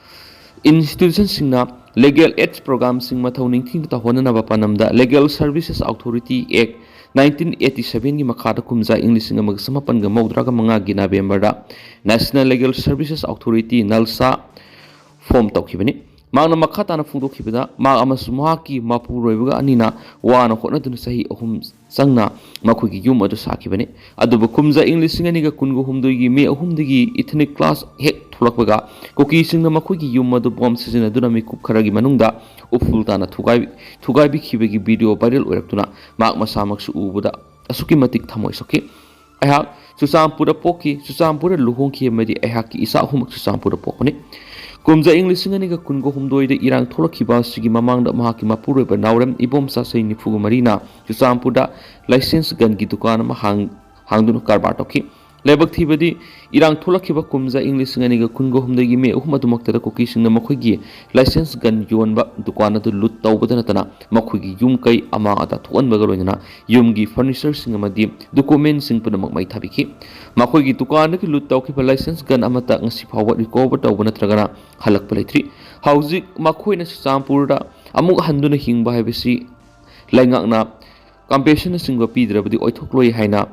ꯏꯟꯁꯇꯤꯇ꯭ꯌꯨꯁꯟꯁꯤꯡꯅ ꯂꯤꯒꯦꯜ ꯑꯦꯗꯁ ꯄ꯭ꯔꯣꯒ꯭ꯔꯥꯝꯁꯤꯡ ꯃꯊꯧ ꯅꯤꯡꯊꯤꯅ ꯇꯧꯍꯟꯅꯅꯕ ꯄꯥꯟꯗꯝꯗ Legal Services Authority Act nineteen eighty sevenꯒꯤ ꯃꯈꯥꯗ ꯀꯨꯝꯖꯥ ꯏꯪ ꯂꯤꯁꯤꯡ ꯑꯃꯒ ꯆꯃꯥꯄꯟꯒ ꯃꯧꯗ꯭ꯔꯥꯒ ꯃꯉꯥꯒꯤ ꯅꯕꯦꯝꯕꯔꯗ National Legal Services Authority, ꯅꯜꯁꯥ, ꯐꯣꯝ ꯇꯧꯈꯤꯕꯅꯤ꯫ ꯃꯍꯥꯛꯅ ꯃꯈꯥ ꯇꯥꯅ ꯐꯣꯡꯗꯣꯛꯈꯤꯕꯗ, ꯃꯍꯥꯛ ꯑꯃꯁꯨꯡ ꯃꯍꯥꯛꯀꯤ ꯃꯄꯨꯔꯣꯏꯕꯒ ꯑꯅꯤꯅ ꯋꯥꯅ ꯍꯣꯠꯅꯗꯨꯅ ꯆꯍꯤ ꯑꯍꯨꯝ ꯆꯪꯅ ꯃꯈꯣꯏꯒꯤ ꯌꯨꯝ ꯑꯗꯨ ꯁꯥꯈꯤꯕꯅꯤ꯫ ꯑꯗꯨꯕꯨ ꯀꯨꯝꯖꯥ ꯏꯪ ꯂꯤꯁꯤꯡ ꯑꯅꯤꯒ ꯀꯨꯟꯒ ꯍꯨꯝꯗꯣꯏꯒꯤ ꯃꯦ ꯑꯍꯨꯝꯗꯒꯤ ꯏꯊꯅꯤꯛ ꯀ꯭ꯂꯥꯁ ꯍꯦꯛ ꯊꯣꯛꯂꯛꯄꯒ, ꯀꯨꯀꯤꯁꯤꯡꯅ ꯃꯈꯣꯏꯒꯤ ꯌꯨꯝ ꯑꯗꯨ ꯕꯣꯝ ꯁꯤꯖꯤꯟꯅꯗꯨꯅ ꯃꯤꯀꯨꯞ ꯈꯔꯒꯤ ꯃꯅꯨꯡꯗ ꯎꯐꯨꯜ ꯇꯥꯅ ꯊꯨꯒꯥꯏ-, ꯊꯨꯒꯥꯏꯕꯤꯈꯤꯕꯒꯤ ꯚꯤꯗꯤꯑꯣ ꯚꯥꯏꯔꯦꯜ ꯑꯣꯏꯔꯛꯇꯨꯅ ꯃꯍꯥꯛ ꯃꯁꯥꯃꯛꯁꯨ ꯎꯕꯗ ꯑꯁꯨꯛꯀꯤ ꯃꯇꯤꯛ ꯊꯃꯣꯏ ꯁꯣꯛꯈꯤ꯫ ꯑꯩꯍꯥꯛ ꯆꯨꯔꯆꯥꯟꯄꯨꯔꯗ ꯄꯣꯛꯈꯤ, ꯆꯨꯔꯆꯥꯟꯄꯨꯔꯗ ꯂꯨꯍꯣꯡꯈꯤ ꯑꯃꯗꯤ ꯑꯩꯍꯥꯛꯀꯤ ꯏꯆꯥ ꯑꯍꯨꯝꯃꯛ ꯆꯨꯔꯆꯥꯟꯄꯨꯔꯗ ꯄꯣꯛꯄꯅꯤ꯫ ꯀꯨꯝꯖꯥ ꯏꯪ ꯂꯤꯁꯤꯡ ꯑꯅꯤꯒ ꯀꯨꯟꯒ ꯍꯨꯝꯗꯣꯏꯗ ꯏꯔꯥꯡ ꯊꯣꯛꯂꯛꯈꯤꯕ ꯑꯁꯤꯒꯤ ꯃꯃꯥꯡꯗ ꯃꯍꯥꯛꯀꯤ ꯃꯄꯨꯔꯣꯏꯕ ꯅꯥꯎꯔꯦꯝ ꯏꯕꯣꯝꯆꯥ ꯆꯍꯤ ꯅꯤꯐꯨꯒ ꯃꯔꯤꯅ ꯆꯨꯔꯆꯥꯟꯄꯨꯔꯗ ꯂꯥꯏꯁꯦꯟꯁ ꯒꯟꯒꯤ ꯗꯨꯀꯥꯟ ꯑꯃ ꯍꯥꯡ-, ꯍꯥꯡꯗꯨꯅ ꯀꯔꯕꯥꯔ ꯇꯧꯈꯤ꯫ ꯂꯥꯏꯕꯛ ꯊꯤꯕꯗꯤ, ꯏꯔꯥꯡ ꯊꯣꯛꯂꯛꯈꯤꯕ ꯀꯨꯝꯖꯥ ꯏꯪ ꯂꯤꯁꯤꯡ ꯑꯅꯤꯒ ꯀꯨꯟꯒ ꯍꯨꯝꯗꯣꯏꯒꯤ ꯃꯦ ꯑꯍꯨꯝ ꯑꯗꯨꯃꯛꯇꯗ ꯀꯨꯀꯤꯁꯤꯡꯅ ꯃꯈꯣꯏꯒꯤ ꯂꯥꯏꯁꯦꯟꯁ ꯒꯟ ꯌꯣꯟꯕ ꯗꯨꯀꯥꯟ ꯑꯗꯨ ꯂꯨꯠ ꯇꯧꯕꯗ ꯅꯠꯇꯅ ꯃꯈꯣꯏꯒꯤ ꯌꯨꯝ ꯀꯩ ꯑꯃꯥꯡ ꯑꯇꯥ ꯊꯣꯛꯍꯟꯕꯒ ꯂꯣꯏꯅꯅ ꯌꯨꯝꯒꯤ ꯐꯔꯅꯤꯆꯔꯁꯤꯡ ꯑꯃꯗꯤ ꯗꯣꯀꯨꯃꯦꯟꯁꯤꯡ ꯄꯨꯝꯅꯃꯛ ꯃꯩ ꯊꯥꯕꯤꯈꯤ꯫ ꯃꯈꯣꯏꯒꯤ ꯗꯨꯀꯥꯟꯗꯒꯤ ꯂꯨꯠ ꯇꯧꯈꯤꯕ ꯂꯥꯏꯁꯦꯟꯁ ꯒꯟ ꯑꯃꯠꯇ ꯉꯁꯤ ꯐꯥꯎꯕ ꯔꯤꯀꯣꯚꯔ ꯇꯧꯕ ꯅꯠꯇ꯭ꯔꯒꯅ ꯍꯜꯂꯛꯄ ꯂꯩꯇ꯭ꯔꯤ꯫ ꯍꯧꯖꯤꯛ ꯃꯈꯣꯏꯅ ꯆꯨꯔꯆꯥꯟꯄꯨꯔꯗ ꯑꯃꯨꯛ ꯍꯟꯗꯨꯅ ꯍꯤꯡꯕ ꯍꯥꯏꯕꯁꯤ ꯂꯩꯉꯥꯛꯅ ꯀꯝꯄꯦꯟꯁꯦꯁꯟꯅꯆꯤꯡꯕ ꯄꯤꯗ꯭ꯔꯕꯗꯤ ꯑꯣꯏꯊꯣꯛꯂꯣꯏ ꯍꯥꯏꯅ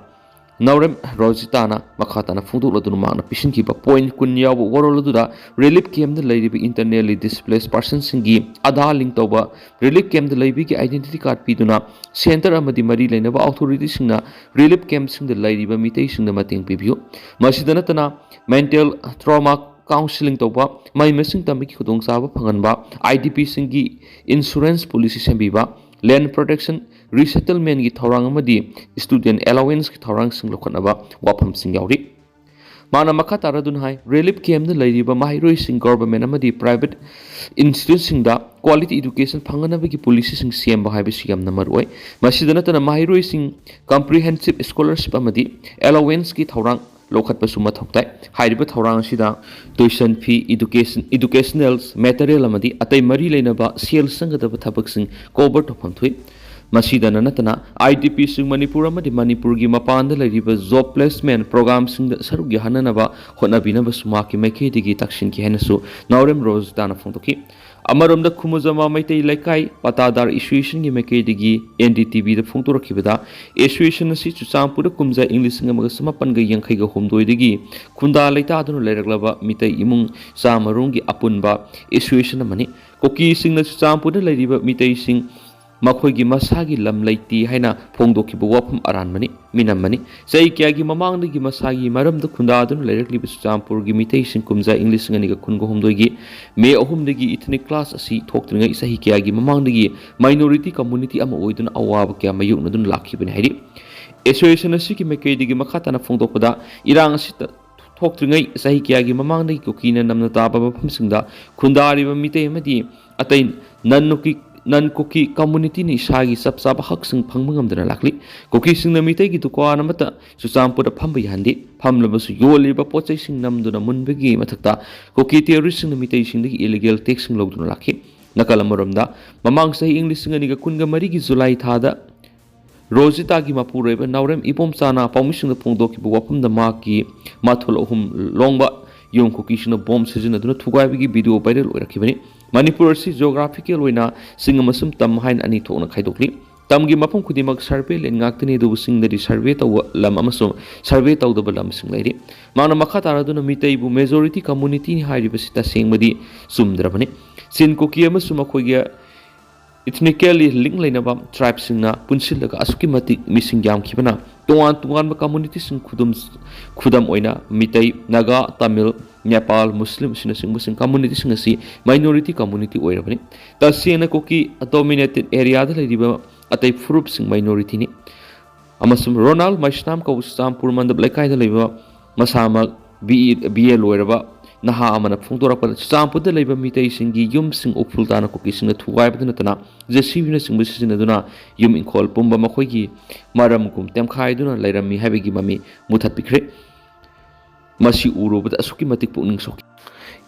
ꯅꯥꯎꯔꯦꯝ ꯔꯣꯖꯤꯇꯥꯅ ꯃꯈꯥ ꯇꯥꯅ ꯐꯣꯡꯗꯣꯛꯂꯗꯨꯅ ꯃꯍꯥꯛꯅ ꯄꯤꯁꯤꯟꯈꯤꯕ ꯄꯣꯏꯟꯠ ꯀꯨꯟ ꯌꯥꯎꯕ ꯋꯥꯔꯣꯜ ꯑꯗꯨꯗ ꯔꯤꯂꯤꯐ ꯀꯦꯝꯞꯇ ꯂꯩꯔꯤꯕ ꯏꯟꯇꯔꯅꯦꯜꯂꯤ ꯗꯤꯁꯄ꯭ꯂꯦꯁ ꯄꯥꯔꯁꯟꯁꯤꯡꯒꯤ ꯑꯙꯥꯔ ꯂꯤꯡ ꯇꯧꯕ, ꯔꯤꯂꯤꯐ ꯀꯦꯝꯞꯇ ꯂꯩꯕꯒꯤ ꯑꯥꯏꯗꯦꯟꯇꯤꯇꯤ ꯀꯥꯔꯗ ꯄꯤꯗꯨꯅ ꯁꯦꯟꯇꯔ ꯑꯃꯗꯤ ꯃꯔꯤ ꯂꯩꯅꯕ ꯑꯣꯊꯣꯔꯤꯇꯤꯁꯤꯡꯅ ꯔꯤꯂꯤꯐ ꯀꯦꯝꯞꯁꯤꯡꯗ ꯂꯩꯔꯤꯕ ꯃꯤꯇꯩꯁꯤꯡꯗ ꯃꯇꯦꯡ ꯄꯤꯕꯤꯌꯨ꯫ ꯃꯁꯤꯗ ꯅꯠꯇꯅ ꯃꯦꯟꯇꯦꯜ ꯇ꯭ꯔꯣꯃꯥ ꯀꯥꯎꯟꯁꯤꯂꯤꯡ ꯇꯧꯕ, ꯃꯍꯩ ꯃꯁꯤꯡ ꯇꯝꯕꯒꯤ ꯈꯨꯗꯣꯡꯆꯥꯕ ꯐꯪꯍꯟꯕ, ꯑꯥꯏ ꯗꯤ ꯄꯤꯁꯤꯡꯒꯤ ꯏꯟꯁꯨꯔꯦꯟꯁ ꯄꯣꯂꯤꯁꯤ ꯁꯦꯝꯕꯤꯕ, ꯂꯦꯟ ꯄ꯭ꯔꯣꯇꯦꯛꯁꯟ, ꯔꯤꯁꯦꯇꯜꯃꯦꯟꯒꯤ ꯊꯧꯔꯥꯡ ꯑꯃꯗꯤ ꯁ꯭ꯇꯨꯗꯦꯟꯠ ꯑꯦꯂꯥꯋꯦꯟꯁꯀꯤ ꯊꯧꯔꯥꯡꯁꯤꯡ ꯂꯧꯈꯠꯅꯕ ꯋꯥꯐꯝꯁꯤꯡ ꯌꯥꯎꯔꯤ꯫ ꯃꯥꯅ ꯃꯈꯥ ꯇꯥꯔꯗꯨꯅ ꯍꯥꯏ, ꯔꯤꯂꯤꯐ ꯀꯦꯝꯞꯇ ꯂꯩꯔꯤꯕ ꯃꯍꯩꯔꯣꯏꯁꯤꯡ ꯒꯣꯚꯔꯟꯃꯦꯟꯠ ꯑꯃꯗꯤ ꯄ꯭ꯔꯥꯏꯚꯦꯠ ꯏꯟꯁꯇꯤꯇ꯭ꯌꯨꯠꯁꯤꯡꯗ ꯀ꯭ꯋꯥꯂꯤꯇꯤ ꯏꯗꯨꯀꯦꯁꯟ ꯐꯪꯍꯟꯅꯕꯒꯤ ꯄꯣꯂꯤꯁꯤꯁꯤꯡ ꯁꯦꯝꯕ ꯍꯥꯏꯕꯁꯤ ꯌꯥꯝꯅ ꯃꯔꯨꯑꯣꯏ꯫ ꯃꯁꯤꯗ ꯅꯠꯇꯅ ꯃꯍꯩꯔꯣꯏꯁꯤꯡ ꯀꯝꯄ꯭ꯔꯤꯍꯦꯟꯁꯤꯞ ꯁ꯭ꯀꯣꯂꯔꯁꯤꯞ ꯑꯃꯗꯤ ꯑꯦꯂꯥꯋꯦꯟꯁꯀꯤ ꯊꯧꯔꯥꯡ ꯂꯧꯈꯠꯄꯁꯨ ꯃꯊꯧ ꯇꯥꯏ꯫ ꯍꯥꯏꯔꯤꯕ ꯊꯧꯔꯥꯡ ꯑꯁꯤꯗ tuition fee, education, educational material ꯑꯃꯗꯤ ꯑꯇꯩ ꯃꯔꯤ ꯂꯩꯅꯕ ꯁꯦꯜ ꯆꯪꯒꯗꯕ ꯊꯕꯛꯁꯤꯡ ꯀꯣꯚꯔ ꯇꯧꯐꯝ ꯊꯣꯛꯏ꯫ ꯃꯁꯤꯗꯅ ꯅꯠꯇꯅ ꯑꯥꯏ ꯗꯤ ꯄꯤꯁꯤꯡ ꯃꯅꯤꯄꯨꯔ ꯑꯃꯗꯤ ꯃꯅꯤꯄꯨꯔꯒꯤ ꯃꯄꯥꯟꯗ ꯂꯩꯔꯤꯕ ꯖꯣꯕ ꯄ꯭ꯂꯦꯁꯃꯦꯟꯠ ꯄ꯭ꯔꯣꯒ꯭ꯔꯥꯝꯁꯤꯡꯗ ꯁꯔꯨꯛ ꯌꯥꯍꯟꯅꯅꯕ ꯍꯣꯠꯅꯕꯤꯅꯕꯁꯨ ꯃꯍꯥꯛꯀꯤ ꯃꯥꯏꯀꯩꯗꯒꯤ ꯇꯥꯛꯁꯤꯟꯈꯤ ꯍꯥꯏꯅꯁꯨ ꯅꯥꯎꯔꯦꯝ ꯔꯣꯖꯤꯇꯥꯅ ꯐꯣꯡꯗꯣꯛꯈꯤ꯫ ꯑꯃꯔꯣꯝꯗ ꯈꯨꯃꯨꯖꯃꯥ ꯃꯩꯇꯩ ꯂꯩꯀꯥꯏ ꯄꯇꯥꯗꯥꯔ ꯑꯦꯁꯣꯁꯤꯌꯦꯁꯟꯒꯤ ꯃꯥꯏꯀꯩꯗꯒꯤ ꯑꯦꯟ ꯗꯤ ꯇꯤ ꯚꯤꯗ ꯐꯣꯡꯗꯣꯔꯛꯈꯤꯕꯗ, ꯑꯦꯁꯣꯁꯤꯌꯦꯁꯟ ꯑꯁꯤ ꯆꯨꯔꯆꯥꯟꯄꯨꯔꯗ ꯀꯨꯝꯖꯥ ꯏꯪ ꯂꯤꯁꯤꯡ ꯑꯃꯒ ꯆꯃꯥꯄꯟꯒ ꯌꯥꯡꯈꯩꯒ ꯍꯨꯝꯗꯣꯏꯗꯒꯤ ꯈꯨꯟꯗꯥ ꯂꯩꯇꯥꯗꯨꯅ ꯂꯩꯔꯛꯂꯕ ꯃꯤꯇꯩ ꯏꯃꯨꯡ ꯆꯥꯝꯃꯔꯣꯝꯒꯤ ꯑꯄꯨꯟꯕ ꯑꯦꯁꯣꯁꯤꯌꯦꯁꯟ ꯑꯃꯅꯤ꯫ ꯀꯨꯀꯤꯁꯤꯡꯅ ꯆꯨꯔꯆꯥꯟꯄꯨꯔꯗ ꯂꯩꯔꯤꯕ ꯃꯤꯇꯩꯁꯤꯡ ꯃꯈꯣꯏꯒꯤ ꯃꯁꯥꯒꯤ ꯂꯝ ꯂꯩꯇꯦ ꯍꯥꯏꯅ ꯐꯣꯡꯗꯣꯛꯈꯤꯕ ꯋꯥꯐꯝ ꯑꯔꯥꯟꯕꯅꯤ, ꯃꯤꯅꯝꯕꯅꯤ꯫ ꯆꯍꯤ ꯀꯌꯥꯒꯤ ꯃꯃꯥꯡꯗꯒꯤ ꯃꯁꯥꯒꯤ ꯃꯔꯝꯗ ꯈꯨꯟꯗꯥꯗꯨꯅ ꯂꯩꯔꯛꯂꯤꯕ ꯆꯨꯔꯆꯥꯟꯄꯨꯔꯒꯤ ꯃꯤꯇꯩꯁꯤꯡ ꯀꯨꯝꯖꯥ ꯏꯪ ꯂꯤꯁꯤꯡ ꯑꯅꯤꯒ ꯀꯨꯟꯒ ꯍꯨꯝꯗꯣꯏꯒꯤ ꯃꯦ ꯑꯍꯨꯝꯗꯒꯤ ꯏꯊꯅꯤꯛ ꯀ꯭ꯂꯥꯁ ꯑꯁꯤ ꯊꯣꯛꯇ꯭ꯔꯤꯉꯩ ꯆꯍꯤ ꯀꯌꯥꯒꯤ ꯃꯃꯥꯡꯗꯒꯤ ꯃꯥꯏꯅꯣꯔꯤꯇꯤ ꯀꯝꯃꯨꯅꯤꯇꯤ ꯑꯃ ꯑꯣꯏꯗꯨꯅ ꯑꯋꯥꯕ ꯀꯌꯥ ꯃꯥꯌꯣꯛꯅꯗꯨꯅ ꯂꯥꯛꯈꯤꯕꯅꯤ ꯍꯥꯏꯔꯤ꯫ ꯑꯦꯁꯣꯁꯤꯌꯦꯁꯟ ꯑꯁꯤꯒꯤ ꯃꯥꯏꯀꯩꯗꯒꯤ ꯃꯈꯥ ꯇꯥꯅ ꯐꯣꯡꯗꯣꯛꯄꯗ, ꯏꯔꯥꯡ ꯑꯁꯤꯗ ꯊꯣꯛꯇ꯭ꯔꯤꯉꯩ ꯆꯍꯤ ꯀꯌꯥꯒꯤ ꯃꯃꯥꯡꯗꯒꯤ ꯀꯨꯀꯤꯅ ꯅꯝꯅ ꯇꯥꯕ ꯃꯐꯝꯁꯤꯡꯗ ꯈꯨꯟꯗꯥꯔꯤꯕ ꯃꯤꯇꯩ ꯑꯃꯗꯤ ꯑꯇꯩ ꯅꯟ ꯀꯨꯀꯤ, ꯅꯟ ꯀꯨꯀꯤ ꯀꯝꯃꯨꯅꯤꯇꯤꯅ ꯏꯁꯥꯒꯤ ꯆꯞ ꯆꯥꯕ ꯍꯛꯁꯤꯡ ꯐꯪꯕ ꯉꯝꯗꯅ ꯂꯥꯛꯂꯤ꯫ ꯀꯨꯀꯤꯁꯤꯡꯅ ꯃꯤꯇꯩꯒꯤ ꯗꯨꯀꯥꯟ ꯑꯃꯠꯇ ꯆꯨꯔꯆꯥꯟꯄꯨꯔꯗ ꯐꯝꯕ ꯌꯥꯍꯟꯗꯦ꯫ ꯐꯝꯂꯕꯁꯨ ꯌꯣꯜꯂꯤꯕ ꯄꯣꯠ ꯆꯩꯁꯤꯡ ꯅꯝꯗꯨꯅ ꯃꯨꯟꯕꯒꯤ ꯃꯊꯛꯇ ꯀꯨꯀꯤ ꯇꯦꯔꯣꯔꯤꯁꯁꯤꯡꯅ ꯃꯤꯇꯩꯁꯤꯡꯗꯒꯤ ꯏꯂꯤꯒꯦꯜ ꯇꯦꯛꯁꯁꯤꯡ ꯂꯧꯗꯨꯅ ꯂꯥꯛꯈꯤ꯫ ꯅꯥꯀꯜ ꯑꯃꯔꯣꯝꯗ, ꯃꯃꯥꯡ ꯆꯍꯤ ꯏꯪ ꯂꯤꯁꯤꯡ ꯑꯅꯤꯒ ꯀꯨꯟꯒ ꯃꯔꯤꯒꯤ ꯖꯨꯂꯥꯏ ꯊꯥꯗ ꯔꯣꯖꯤꯇꯥꯒꯤ ꯃꯄꯨꯔꯣꯏꯕ ꯅꯥꯎꯔꯦꯝ ꯏꯕꯣꯝꯆꯥꯅ ꯄꯥꯎꯃꯤꯁꯤꯡꯗ ꯐꯣꯡꯗꯣꯛꯈꯤꯕ ꯋꯥꯐꯝꯗ ꯃꯍꯥꯛꯀꯤ ꯃꯊꯣꯜ ꯑꯍꯨꯝ ꯂꯣꯡꯕ ꯌꯨꯝ ꯀꯨꯀꯤꯁꯤꯡꯅ ꯕꯣꯝ ꯁꯤꯖꯤꯟꯅꯗꯨꯅ ꯊꯨꯒꯥꯏꯕꯒꯤ ꯚꯤꯗꯤꯑꯣ ꯚꯥꯏꯔꯦꯜ ꯑꯣꯏꯔꯛꯈꯤꯕꯅꯤ꯫ ꯃꯅꯤꯄꯨꯔ ꯑꯁꯤ ꯖꯤꯑꯣꯒ꯭ꯔꯥꯐꯤꯀꯦꯜ ꯑꯣꯏꯅ ꯆꯤꯡ ꯑꯃꯁꯨꯡ ꯇꯝ ꯍꯥꯏꯅ ꯑꯅꯤ ꯊꯣꯛꯅ ꯈꯥꯏꯗꯣꯛꯂꯤ꯫ ꯇꯝꯒꯤ ꯃꯐꯝ ꯈꯨꯗꯤꯡꯃꯛ ꯁꯔꯚꯦ ꯂꯦꯟ ꯉꯥꯛꯇꯅꯤ, ꯑꯗꯨꯕꯨ ꯆꯤꯡꯗꯗꯤ ꯁꯔꯚꯦ ꯇꯧꯕ ꯂꯝ ꯑꯃꯁꯨꯡ ꯁꯔꯚꯦ ꯇꯧꯗꯕ ꯂꯝꯁꯤꯡ ꯂꯩꯔꯤ꯫ ꯃꯍꯥꯛꯅ ꯃꯈꯥ ꯇꯥꯔꯗꯨꯅ ꯃꯤꯇꯩꯕꯨ ꯃꯦꯖꯣꯔꯤꯇꯤ ꯀꯝꯃꯨꯅꯤꯇꯤꯅꯤ ꯍꯥꯏꯔꯤꯕꯁꯤ ꯇꯁꯦꯡꯕꯗꯤ ꯆꯨꯝꯗ꯭ꯔꯕꯅꯤ꯫ ꯆꯤꯟ ꯀꯨꯀꯤ ꯑꯃꯁꯨꯡ ꯃꯈꯣꯏꯒꯤ ꯏꯊꯅꯤꯀꯦꯜꯂꯤ ꯂꯤꯡ ꯂꯩꯅꯕ ꯇ꯭ꯔꯥꯏꯕꯁꯤꯡꯅ ꯄꯨꯟꯁꯤꯜꯂꯒ ꯑꯁꯨꯛꯀꯤ ꯃꯇꯤꯛ ꯃꯤꯁꯤꯡ ꯌꯥꯝꯈꯤꯕꯅ, ꯇꯣꯉꯥꯟ ꯇꯣꯉꯥꯟꯕ ꯀꯝꯃꯨꯅꯤꯇꯤꯁꯤꯡ, ꯈꯨꯗꯝ, ꯈꯨꯗꯝ ꯑꯣꯏꯅ ꯃꯤꯇꯩ, ꯅꯥꯒꯥ, ꯇꯥꯃꯤꯜ, ꯅꯦꯄꯥꯜ, ꯃꯨꯁꯂꯤꯝ ꯑꯁꯤꯅꯆꯤꯡꯕꯁꯤꯡ, ꯀꯝꯃꯨꯅꯤꯇꯤꯁꯤꯡ ꯑꯁꯤ ꯃꯥꯏꯅꯣꯔꯤꯇꯤ ꯀꯝꯃꯨꯅꯤꯇꯤ ꯑꯣꯏꯔꯕꯅꯤ꯫ ꯇꯁꯦꯡꯅ ꯀꯨꯀꯤ ꯗꯣꯃꯤꯅꯦꯇꯦꯠ ꯑꯦꯔꯤꯌꯥꯗ ꯂꯩꯔꯤꯕ ꯑꯇꯩ ꯐꯨꯔꯨꯞꯁꯤꯡ ꯃꯥꯏꯅꯣꯔꯤꯇꯤꯅꯤ꯫ ꯑꯃꯁꯨꯡ ꯔꯣꯅꯥꯜ ꯃꯩꯁꯅꯥꯝ ꯀꯧꯕ ꯆꯨꯔꯆꯥꯟꯄꯨꯔ ꯃꯟꯗꯞ ꯂꯩꯀꯥꯏꯗ ꯂꯩꯕ ꯃꯁꯥꯃꯛ ꯕꯤ ꯏ, ꯕꯤ ꯑꯦ ꯂꯣꯏꯔꯕ ꯅꯍꯥ ꯑꯃꯅ ꯐꯣꯡꯗꯣꯔꯛꯄꯗ, ꯆꯨꯔꯆꯥꯟꯄꯨꯔꯗ ꯂꯩꯕ ꯃꯤꯇꯩꯁꯤꯡꯒꯤ ꯌꯨꯝꯁꯤꯡ ꯎꯐꯨꯜ ꯇꯥꯅ ꯀꯨꯀꯤꯁꯤꯡꯅ ꯊꯨꯒꯥꯏꯕꯗ ꯅꯠꯇꯅ, ꯖꯦ ꯁꯤ ꯕꯤꯅꯆꯤꯡꯕ ꯁꯤꯖꯤꯟꯅꯗꯨꯅ ꯌꯨꯝ ꯏꯪꯈꯣꯜ ꯄꯨꯝꯕ ꯃꯈꯣꯏꯒꯤ ꯃꯔꯝꯒꯨꯝ ꯇꯦꯝꯈꯥꯏꯗꯨꯅ ꯂꯩꯔꯝꯃꯤ ꯍꯥꯏꯕꯒꯤ ꯃꯃꯤ ꯃꯨꯊꯠꯄꯤꯈ꯭ꯔꯦ꯫ ꯃꯁꯤ ꯎꯔꯨꯕꯗ ꯑꯁꯨꯛꯀꯤ ꯃꯇꯤꯛ ꯄꯨꯛꯅꯤꯡ ꯁꯣꯛꯈꯤ꯫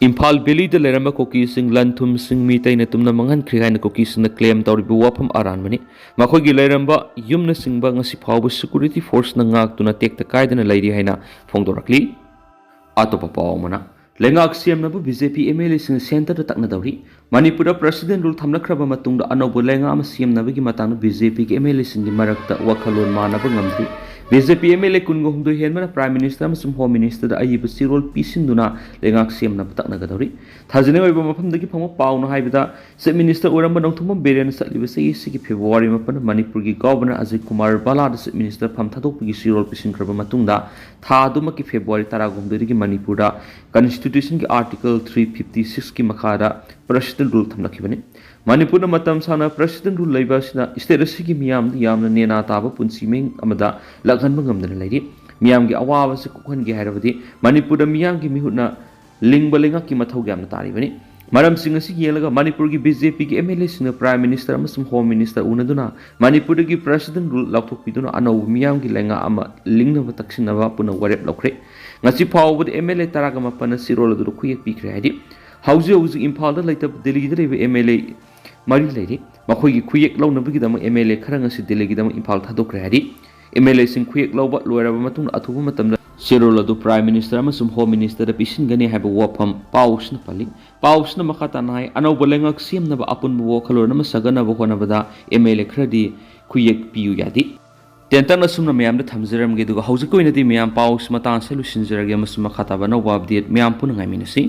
ꯏꯝꯐꯥꯜ ꯚꯦꯂꯤꯗ ꯂꯩꯔꯝꯕ ꯀꯨꯀꯤꯁꯤꯡ ꯂꯟ ꯊꯨꯝꯁꯤꯡ ꯃꯤꯇꯩꯅ ꯇꯨꯝꯅ ꯃꯥꯡꯍꯟꯈ꯭ꯔꯦ ꯍꯥꯏꯅ ꯀꯨꯀꯤꯁꯤꯡꯅ ꯀ꯭ꯂꯦꯝ ꯇꯧꯔꯤꯕ ꯋꯥꯐꯝ ꯑꯔꯥꯟꯕꯅꯤ꯫ ꯃꯈꯣꯏꯒꯤ ꯂꯩꯔꯝꯕ ꯌꯨꯝꯅꯆꯤꯡꯕ ꯉꯁꯤ ꯐꯥꯎꯕ ꯁꯦꯀ꯭ꯌꯨꯔꯤꯇꯤ ꯐꯣꯔꯁꯅ ꯉꯥꯛꯇꯨꯅ ꯇꯦꯛꯇ ꯀꯥꯏꯗꯅ ꯂꯩꯔꯤ ꯍꯥꯏꯅ ꯐꯣꯡꯗꯣꯔꯛꯂꯤ꯫ ꯑꯇꯣꯞꯄ ꯄꯥꯎ ꯑꯃꯅ, ꯂꯩꯉꯥꯛ ꯁꯦꯝꯅꯕ B J P M L ꯑꯦꯁꯤꯡꯅ ꯁꯦꯟꯇꯔꯗ ꯇꯛꯅꯗꯧꯔꯤ꯫ ꯃꯅꯤꯄꯨꯔꯗ ꯄ꯭ꯔꯦꯁꯤꯗꯦꯟ ꯔꯨꯜ ꯊꯝꯂꯛꯈ꯭ꯔꯕ ꯃꯇꯨꯡꯗ ꯑꯅꯧꯕ ꯂꯩꯉꯥꯛ ꯑꯃ ꯁꯦꯝꯅꯕꯒꯤ ꯃꯇꯥꯡꯗ ꯕꯤ ꯖꯦ ꯄꯤꯒꯤ ꯑꯦꯝ ꯑꯦꯜ ꯑꯦꯁꯤꯡꯒꯤ ꯃꯔꯛꯇ ꯋꯥꯈꯜꯂꯣꯟ ꯃꯥꯟꯅꯕ ꯉꯝꯗ꯭ꯔꯤ꯫ B J P M L A ꯀꯨꯟꯒ ꯍꯨꯝꯗꯣꯏ ꯍꯦꯟꯕꯅ ꯄ꯭ꯔꯥꯏꯝ ꯃꯤꯅꯤꯁꯇꯔ ꯑꯃꯁꯨꯡ ꯍꯣꯝ ꯃꯤꯅꯤꯁꯇꯔꯗ ꯑꯏꯕ ꯆꯦꯔꯣꯜ ꯄꯤꯁꯤꯟꯗꯨꯅ ꯂꯩꯉꯥꯛ ꯁꯦꯝꯅꯕ ꯇꯛꯅꯒꯗꯧꯔꯤ꯫ ꯊꯥꯖꯅꯤꯡꯉꯥꯏ ꯑꯣꯏꯕ ꯃꯐꯝꯗꯒꯤ ꯐꯪꯕ ꯄꯥꯎꯅ ꯍꯥꯏꯕꯗ, ꯆꯤꯐ ꯃꯤꯅꯤꯁꯇꯔ ꯑꯣꯏꯔꯝꯕ ꯅꯣꯡꯊꯣꯝꯕꯝ ꯕꯤꯔꯦꯟꯅ ꯆꯠꯂꯤꯕ ꯆꯍꯤ ꯑꯁꯤꯒꯤ ꯐꯦꯕ꯭ꯔꯨꯋꯥꯔꯤ ꯃꯥꯄꯟꯗ ꯃꯅꯤꯄꯨꯔꯒꯤ ꯒꯚꯔꯅꯔ ꯑꯖꯤꯠ ꯀꯨꯃꯥꯔ ꯚꯜꯂꯥꯗ ꯆꯤꯐ ꯃꯤꯅꯤꯁꯇꯔ ꯐꯝ ꯊꯥꯗꯣꯛꯄꯒꯤ ꯆꯦꯔꯣꯜ ꯄꯤꯁꯤꯟꯈ꯭ꯔꯕ ꯃꯇꯨꯡꯗ, ꯊꯥ ꯑꯗꯨꯃꯛꯀꯤ ꯐꯦꯕ꯭ꯔꯨꯋꯥꯔꯤ ꯇꯔꯥꯍꯨꯝꯗꯣꯏꯗꯒꯤ ꯃꯅꯤꯄꯨꯔꯗ ꯀꯟꯁꯇꯤꯇ꯭ꯌꯨꯁꯟꯒꯤ ꯑꯥꯔꯇꯤꯀꯜ ꯊ꯭ꯔꯤ ꯐꯤꯐꯇꯤ ꯁꯤꯛꯁꯀꯤ ꯃꯈꯥꯗ ꯄ꯭ꯔꯦꯁꯤꯗꯦꯟ ꯔꯨꯜ ꯊꯝꯂꯛꯈꯤꯕꯅꯤ꯫ ꯃꯅꯤꯄꯨꯔꯗ ꯃꯇꯝ ꯁꯥꯡꯅ president rule ꯂꯩꯕ ꯑꯁꯤꯅ state ꯑꯁꯤꯒꯤ ꯃꯤꯌꯥꯝꯗ ꯌꯥꯝꯅ ꯅꯦꯅꯥ ꯇꯥꯕ ꯄꯨꯟꯁꯤ ꯃꯍꯤꯡ ꯑꯃꯗ ꯂꯥꯛꯍꯟꯕ ꯉꯝꯗꯅ ꯂꯩꯔꯤ꯫ ꯃꯤꯌꯥꯝꯒꯤ ꯑꯋꯥꯕꯁꯤ ꯀꯣꯛꯍꯟꯒꯦ ꯍꯥꯏꯔꯕꯗꯤ ꯃꯅꯤꯄꯨꯔꯗ ꯃꯤꯌꯥꯝꯒꯤ ꯃꯤꯍꯨꯠꯅ ꯂꯤꯡꯕ ꯂꯩꯉꯥꯛꯀꯤ ꯃꯊꯧ ꯌꯥꯝꯅ ꯇꯥꯔꯤꯕꯅꯤ꯫ ꯃꯔꯝꯁꯤꯡ ꯑꯁꯤ ꯌꯦꯡꯂꯒ ꯃꯅꯤꯄꯨꯔꯒꯤ BJPꯒꯤ MLAꯁꯤꯡꯅ Prime Minister ꯑꯃꯁꯨꯡ Home Minister ꯎꯅꯗꯨꯅ ꯃꯅꯤꯄꯨꯔꯗꯒꯤ president rule ꯂꯧꯊꯣꯛꯄꯤꯗꯨꯅ ꯑꯅꯧꯕ ꯃꯤꯌꯥꯝꯒꯤ ꯂꯩꯉꯥꯛ ꯑꯃ ꯂꯤꯡꯅꯕ ꯇꯛꯁꯤꯟꯅꯕ ꯄꯨꯟꯅ ꯋꯥꯔꯦꯞ ꯂꯧꯈ꯭ꯔꯦ꯫ ꯉꯁꯤ ꯐꯥꯎꯕꯗ MLA ꯇꯔꯥꯒ ꯃꯥꯄꯟꯅ ꯆꯦꯔꯣꯜ ꯑꯗꯨꯗ ꯈꯨꯌꯦꯛ ꯄꯤꯈ꯭ꯔꯦ ꯍꯥꯏꯗꯤ ꯍꯧꯖꯤꯛ ꯍꯧꯖꯤꯛ ꯏꯝꯐꯥꯜꯗ ꯂꯩꯇꯕ ꯗꯦꯜꯂꯤꯗ ꯂꯩꯕ MLA ꯃꯔꯤ ꯂꯩꯔꯤ꯫ ꯃꯈꯣꯏꯒꯤ ꯈꯨꯌꯦꯛ ꯂꯧꯅꯕꯒꯤꯗꯃꯛ MLA ꯈꯔ ꯉꯁꯤ ꯗꯦꯜꯂꯤꯒꯤꯗꯃꯛ ꯏꯝꯐꯥꯜ ꯊꯥꯗꯣꯛꯈ꯭ꯔꯦ ꯍꯥꯏꯔꯤ꯫ MLAꯁꯤꯡ ꯈꯨꯌꯦꯛ ꯂꯧꯕ ꯂꯣꯏꯔꯕ ꯃꯇꯨꯡꯗ ꯑꯊꯨꯕ ꯃꯇꯝꯗ ꯆꯦꯔꯣꯜ ꯑꯗꯨ Prime Minister ꯑꯃꯁꯨꯡ Home Ministerꯗ ꯄꯤꯁꯤꯟꯒꯅꯤ ꯍꯥꯏꯕ ꯋꯥꯐꯝ ꯄꯥꯎꯁꯤꯅ ꯄꯜꯂꯤ꯫ ꯄꯥꯎꯁꯤꯅ ꯃꯈꯥ ꯇꯥꯅ ꯍꯥꯏ, ꯑꯅꯧꯕ ꯂꯩꯉꯥꯛ ꯁꯦꯝꯅꯕ ꯑꯄꯨꯟꯕ ꯋꯥꯈꯜꯂꯣꯟ ꯑꯃ ꯁꯥꯒꯠꯅꯕ ꯍꯣꯠꯅꯕꯗ MLA ꯈꯔꯗꯤ ꯈꯨꯌꯦꯛ ꯄꯤꯌꯨ ꯌꯥꯗꯦ꯫ ꯇꯦꯟꯇꯛꯅ ꯑꯁꯨꯝꯅ ꯃꯌꯥꯝꯗ ꯊꯝꯖꯔꯝꯒꯦ, ꯑꯗꯨꯒ ꯍꯧꯖꯤꯛꯀꯤ ꯑꯣꯏꯅꯗꯤ ꯃꯌꯥꯝ ꯄꯥꯎꯁꯤ ꯃꯇꯥꯡ ꯑꯁꯤꯗ ꯂꯣꯏꯁꯤꯟꯖꯔꯒꯦ ꯑꯃꯁꯨꯡ ꯃꯈꯥ ꯇꯥꯕ ꯑꯅꯧꯕ update ꯃꯌꯥꯝ ꯄꯨꯟꯅ ꯉꯥꯏꯃꯤꯟꯅꯁꯤ꯫